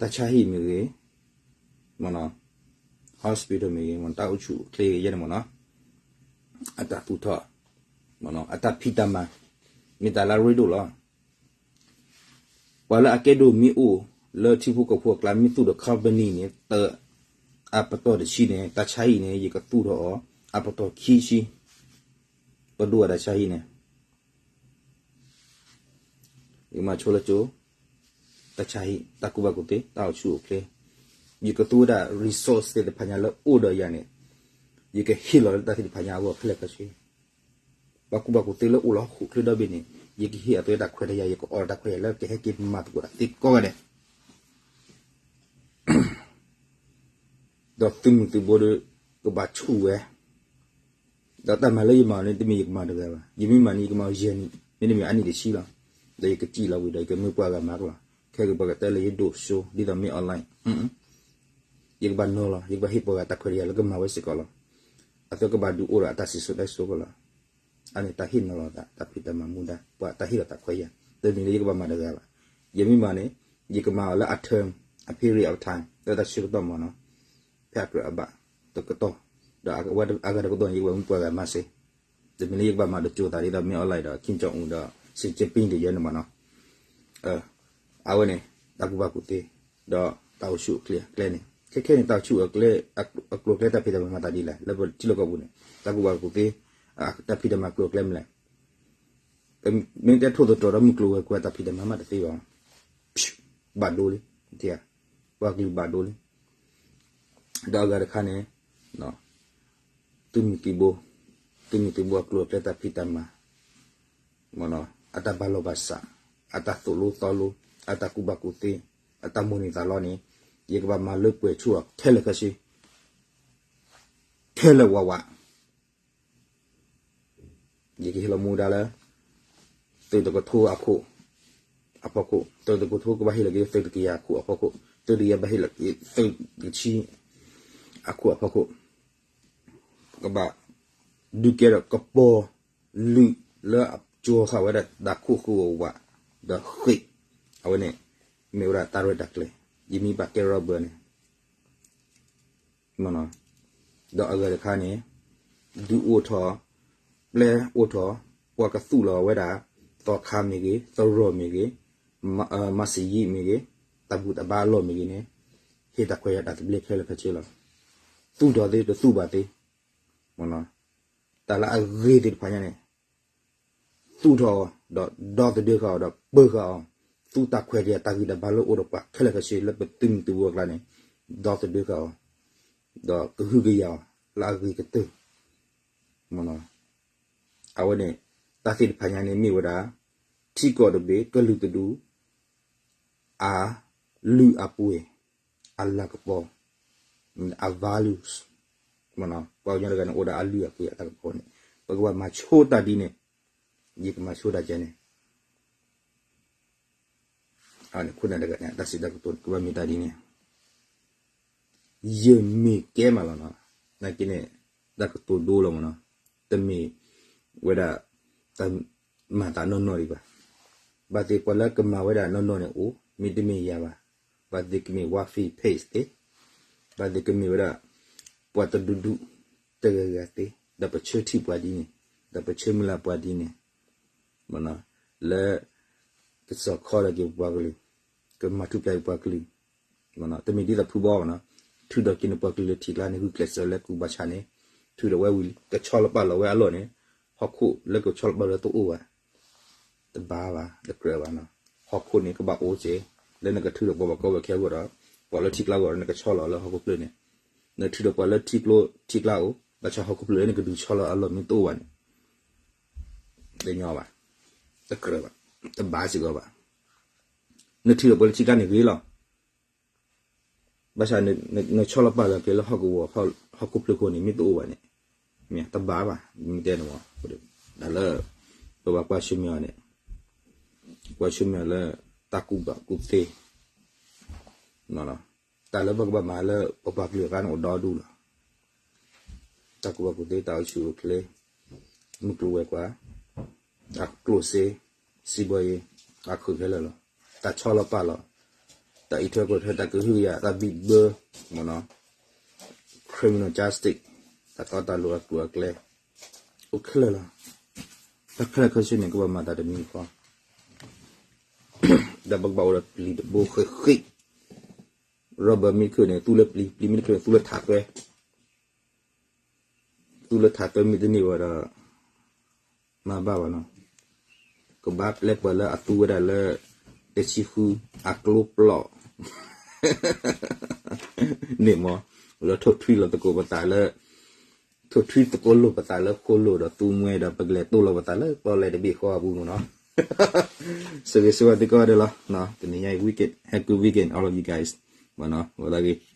တၢ်ဆါဟံၣ်မ့ၢ်ဂ့ၤ, hospital မ့ၢ်ဂ့ၤ, တၢ်အိၣ်ဆူၣ်အိၣ်ချ့ဂ့ၤယဲန့ၣ်မ့ၢ်နီၤ, အတၢ်သူၣ်ထီၣ်, အတၢ်ဖံးတၢ်မၤ, မ့ၢ်တၢ်လၢအရ့ဒိၣ်လီၤ. ပှၤလၢအကဲဒိၣ်မ့ၢ်အိၣ်လၢထံဖိကီၢ်ဖိအကျါ မ့ၢ်သူၣ်ဒီး company န့ၣ်, အပတီၢ်တဆံန့ၣ် တၢ်ဆါဟံၣ်န့ၣ် ယကသူၣ်ထီၣ်အီၤ အပတီၢ်ခံဆံ, ပဒိၣ်အတၢ်ဆါဟံၣ်န့ၣ် ယကမၤဆိလၢကၠိ, တၢ်ဆါဟံၣ်, တၢ်ကူၣ်ဘၣ်ကူၣ်သ့, တၢ်အိၣ်ဆူၣ်အိၣ်ချ့, ယကသူဝဲဒၣ် resource သ့ၣ်တဖၣ်ညါလၢအိၣ်ဒီးယၤန့ၣ်, ယကဟ့ၣ်လီၤလၢတၢ်သ့ၣ်တဖၣ်ညါအဂီၢ်ခဲလၢာ်ခဲဆ့, ပှၤကူၣ်ဘၣ်ကူၣ်သ့လၢအိၣ်လၢဟီၣ်ခိၣ်ချၢဒီဘ့ၣ်န့ၣ်, ယကဟ့ၣ်အသိးတၢ်ခွဲးတၢ်ယာ်, ယကအီၣ်တၢ်ခွဲးတၢ်ယာ်လၢကဟဲက့ၤမၤသကိးတၢ်သ့ကိးဂၤဒဲး ဒီးသုးမုၢ်သုးဘိဒီး ကဘၣ်ဆူၣ်ဝဲ, ဒီးတၢ်မၤလၢယမၤအီၤန့ၣ် တမ့ၢ်ယကမၤတဂၤဘၣ်, ယမ့ၢ်မၤန့ၣ် ယကမၤယဲၢ်နံၣ်, မ့တမ့ၢ်အနံၣ်တဆံလီၤ, ဒီးယကစံၣ်လီၤဝံၤဒီး ယကမၢပှၤဂၤမၤကလီၤ, ခဲကပှၤကတဲလၢယဒိၣ်စိ ဒ်သိးမ့ၢ် online, ယကဘၣ်နီၤလီၤ, ယကဘၣ်ဟ့ၣ်ပှၤဂၤတၢ်ခွဲးတၢ်ယာ်လၢကမၤဝဲစ့ၢ်ကီးလီၤ, အသိးကဘၣ်ဒုးအိၣ်ဒီးအတၢ်စံၣ်စိၤတဲစိၤကလီၤ, အန့ၣ်တၢ်ဟ့ၣ်နီၤလီၤသး တၢ်ဖံးတၢ်မၤမူဒါ ပှၤတၢ်ဟ့ၣ်လီၤတၢ်ခွဲးယာ်, တမ့ၢ်လၢယကဘၣ်မၤတဂၤဘၣ်, ယမ့ၢ်မၤန့ၣ် ယကမၤအီၤလၢအ term, အ period of time လၢတၢ်ဆၢကတီၢ်မ့ၢ်နီၤ, ဖဲအကြၢးအဘၣ်တကတီၢ်, ဒီးအဂၤတကတီၢ်န့ၣ် ယကဘၣ်မၢပှၤဂၤမၤစ့ၢ်, တမ့ၢ်လၢယကဘၣ်မၤဒီးကၠိသးဒ်သိးမ့ၢ် online ဒီး Kim Jong Un ဒီး Xi Jinping တယဲန့ၣ်မ့ၢ်နီၤ, အဝဲန့ၣ် တၢ်ကူၣ်ဘၣ်ကူၣ်သ့, ဒီးတၢ်အိၣ်ဆူၣ်အိၣ်ချ့အကျဲန့ၣ် ခဲခဲန့ၣ် တၢ်အိၣ်ဆူၣ်အိၣ်ချ့ အကျိၤအကျဲတၢ်ဖံးတၢ်မၤမၤသးဒ်လဲၣ် လၢပထံလီၢ်ကီၢ်ပူၤန့ၣ် တၢ်ကူၣ်ဘၣ်ကူၣ်သ့, တၢ်ဖံးတၢ်မၤကျိၤအကျဲမနုၤလဲၣ်, မ့ၢ်တဲထိၣ်သတြီၤဒီးမုၢ်ကျိၤဝဲၤကွာ်တၢ်ဖံးတၢ်မၤမးတသ့ဘၣ်, ဘၣ်ဒိလံ, ပှၤကလုာ်ဘၣ်ဒိလံ, ဒီးအဂၤတခါန့ၣ် သုးမုၢ်သံၣ်ဘိ, သုးမုၢ်သံၣ်ဘိအကျိၤအကျဲတၢ်ဖံးတၢ်မၤ အတၢ်ဘၣ်လီၢ်ဘၣ်စး, အတၢ်သိၣ်လိသီလိ, အတၢ်ကူၣ်ဘၣ်ကူၣ်သ့, အတၢ်မိၣ်န့ၢ်သးလီန့ၣ်, ယကဘၣ်မၤလၢပှဲၤဆူၣ်အီၤခဲလၢာ်ခဲဆ့, ခဲလၢာ်ဝးဝး, ယကဟ့ၣ်လီၤမူဒါလၢ သုးတကထိအခိၣ်, အဖီခိၣ်, သုးတကထိကဘၣ်ဟ့ၣ်လီၤက့ၤ သုးတကယၤအခိၣ်အဖီခိၣ်, သုးတကယၤဘၣ်ဟ့ၣ်လီၤက့ၤ သုးတဆံ အခိၣ်အဖီခိၣ်, ကဘၣ်ဒုးကဲထီၣ်ကပီၤလုာ်လၢအကၠီၤဃာ်ဝဲဒၣ်တၢ်ခိၣ်ဃုာ်ဝးဝး, ဒီးဃ့ၢ်, အဝဲန့ၣ် မ့ၢ်ဝဲဒၣ်တၢ်ရဲၣ်တၢ်ကျဲၤ, ယမ့ၢ်ဘၣ်ကဲ rubber န့ၣ် ဒီးအဂၤတခါန့ၣ် ဒုးအိၣ်ထီၣ်, ပျဲအိၣ်ထီၣ်, ပှၤကသူၣ်လီၤဝဲဒၣ် သီခါမ့ၢ်ဂ့ၤ, သရိာ်မ့ၢ်ဂ့ၤ, မၤစၢၤယံာ်မ့ၢ်ဂ့ၤ, တၢ်ဘူၣ်တၢ်ဘါအလီၢ်မ့ၢ်ဂ့ၤန့ၣ်, ဟ့ၣ်တၢ်ခွဲးယာ်တၢ်သဘျ့ခဲလၢာ်ခဲဆ့လီၤ. သူၣ်ထီၣ်သ့တသူၣ်ဘၣ်သ့, မ့ၢ်နီၤ, တၢ်လၢအဂ့ၤသ့ၣ်တဖၣ်ညါန့ၣ် သူၣ်ထီၣ်အီၤ ဒီးဒီသဒၢဃာ်အီၤ ဒီးပၢဃာ်အီၤ, သူတၢ်ခွဲးတၢ်ယာ်တၢ်ဂံၢ်တၢ်ဘါလၢအိၣ်ဒီးပှၤခဲလၢာ်ခဲဆ့လၢပသုးမုၢ်သုးဘိအကျါန့ၣ် ဒီသဒၢဃာ်အီၤ ဒီးကဟုကယာ်အီၤလၢအဂ့ၤကတၢၢ် အဝဲန့ၣ် တၢ်သ့ၣ်တဖၣ်ညါန့ၣ်မ့ၢ်ဝဲဒၣ် ထံကီၢ်တဘ့ၣ် ကလုာ်တဒူၣ် အလုၢ်အပှ့ၤ အလၤကပီၤ အ values ပှၤကညီတဂၤန့ၣ် အိၣ်ဒီးအလုၢ်အပှ့ၤအလၤကပီၤန့ၣ် ပကဘၣ်မၤဆိတၢ်ဒ်န့ၣ် ယကမၤဆိတၢ်ကဲန့ၣ် ခိၣ်နၢ်တဂၤန့ၣ် တၢ်စံးတၢ်ကတိၤန့ၣ် ကဘၣ်မ့ၢ်တၢ်ဒ်န့ၣ် ယမ့ၢ်ကဲမးလီၤနီၤ, နာ်က့န့ၣ် တၢ်ကတိၤဒိလီၤမးနီၤ, တမ့ၢ်ဝဲဒၣ် တၢ်မၤသးနီၢ်နီၢ်ဒံးဘၣ်. ဘၣ်သ့ၣ်ပှၤလၢကမၤဝဲဒၣ်နီၢ်နီၢ်န့ၣ်အိၣ်, မ့တမ့ၢ်ယၤဘၣ်. ဘၣ်သ့ၣ်ကမ့ၢ် one free page သ့, ဘၣ်သ့ၣ်ကမ့ၢ်ဝဲဒၣ် ပှၤတဒူၣ်ဒူၣ်တဂၤဂၤသ့, ဒီးပဆၢထံၣ်ပှၤဒ်န့ၣ်, ဒီးပဆၢမုၢ်လၢ်ပှၤဒ်န့ၣ် လၢ ကစီၣ်ခီဒီးက့ၤပပှၤကလုာ်, ကမၤထူၣ်ဖျဲးက့ၤပှၤကလုာ်, တမ့ၢ်ဒ်သိးဖုဘီဘၣ်နီၤ, ထုးထီၣ်က့ၤန့ၣ်ပှၤကလုာ်လၢထံကျါန့ၣ် ဂုာ်ကျဲးစၢးလၢကူၣ်ဘၣ်ဆၣ်န့ၣ်, ထုးထီၣ်ဝဲဝံၤ ကဆီလီၤပာ်လီၤဝဲအလီၢ်န့ၣ်, ဟီၣ်ခိၣ်လၢကဆီလီၤပာ်လီၤတအိၣ်ဘၣ်, တဘၣ်ဘၣ် တကြၢးဘၣ်နီၤ, ဟီၣ်ခိၣ်န့ၣ်ကဘၣ်အိၣ်က့ၤ, လၢနကထုးထီၣ်ပှၤဘၣ်ကီဘၣ်ခဲအဂီၢ်ဒီး, ပှၤလၢထံကျါအဂီၢ်ဒီးနကဆီလီၤလၢဟီၣ်ခိၣ်ဖျၢၣ်န့ၣ်, နထုးထီၣ်ပှၤလၢထံကျိထံကျါအိၣ်, ဘၣ်ဆၣ်ဟီၣ်ခိၣ်ဖျၢၣ်လၢနကဒုးဆီလီၤအလီၢ်မ့ၢ်တအိၣ်ဘၣ်န့ၣ် တညီဘၣ်, တကြၢးဘၣ်, တဘၣ်စ့ၢ်ကီးဘၣ်. နထုးထီၣ်ပှၤလၢထံကျါန့ၣ်ဂ့ၤလီၤ. ဘၣ်ဆၣ် နဆီလီၤပာ်လီၤက့ၤလၢဟီၣ်ကဝီၤ ဟီၣ်ခိၣ်ဖျၢၣ်ခိၣ်န့ၣ် မ့ၢ်တအိၣ်ဘၣ်န့ၣ်, မ့ၢ်တဘၣ်ဘၣ်, မ့ၢ်တဲန့ၣ်မ့ၢ်, တၢ်လၢ ပဘၣ်ကွၢ်ဆၢၣ်မဲာ်အီၤန့ၣ်, ကွၢ်ဆၢၣ်မဲာ်အီၤလၢ တၢ်ကူၣ်ဘၣ်ကူၣ်သ့ တၢ်လၢပကဘၣ်မၤလၢပပှၤကလုာ်အကျါန့ၣ်အိၣ်ဒီဒူၣ်လီၤ. တၢ်ကူၣ်ဘၣ်ကူၣ်သ့, တၢ်အိၣ်ဆူၣ်အိၣ်ချ့, မုၢ်ကျိၤဝဲၤကွာ်, တၢ်ကျိၣ်စ့, စံးဘီယ့, တၢ်ခုၣ်ခဲလၢာ်လီၤ. တၢ်ဆီလီၤပာ်လီၤ, တၢ်အံးထွဲကွၢ်ထွဲ, တၢ်ကဟုကယာ်, တၢ်ဘံၣ်ဘၢ, criminal justice, တၢ်တီတၢ်လိၤအကျိၤအကျဲ, အိၣ်ခဲလၢာ်လီၤ. တၢ်ခဲလၢာ်ခဲဆ့န့ၣ် ကဘၣ်မၤသးတမံၤဃီ ဒီးပကဘၣ်အိၣ်ဒီးပျံၤတဘိဃ့ၢ်ဃ့ၢ်, rubber မ့ၢ်တချုးန့ၣ် သူလၢပျံၤ, ပျံၤမ့ၢ်တချုးန့ၣ် သူလၢထးသွဲ, သူလၢထးသွဲမ့ၢ်တန့ၢ်ဝဲဒီး မၤဘၣ်ဘၣ်နီၤ, ကဘၣ်ပျဲပှၤလၢအသူဝဲဒၣ်လၢ တဆံဃု အကျိပျီၣ် န့ၣ်မ့ၢ်, လၢထိၣ်ထွံလီၤသကိးပသးလၢ ထိၣ်ထွံသကိးလိာ်ပသးလၢဃိာ်လိာ်ဒီးသူမှဲဒီး ပကလဲၤတိၢ်လီၤပသးလၢပီၣ်လဲၣ်တဘ့ၣ်ဃီအပူၤမ့ၢ်နီၤ. စံးဂ့ၤဆၢဝဲသုကိးဂၤဒဲးလီၤ. တနံၤညါအံၤ weekend, have good weekend all of you guys. မ့ၢ်နီၤ, ဝဲဒၣ်ဂ့ၤ,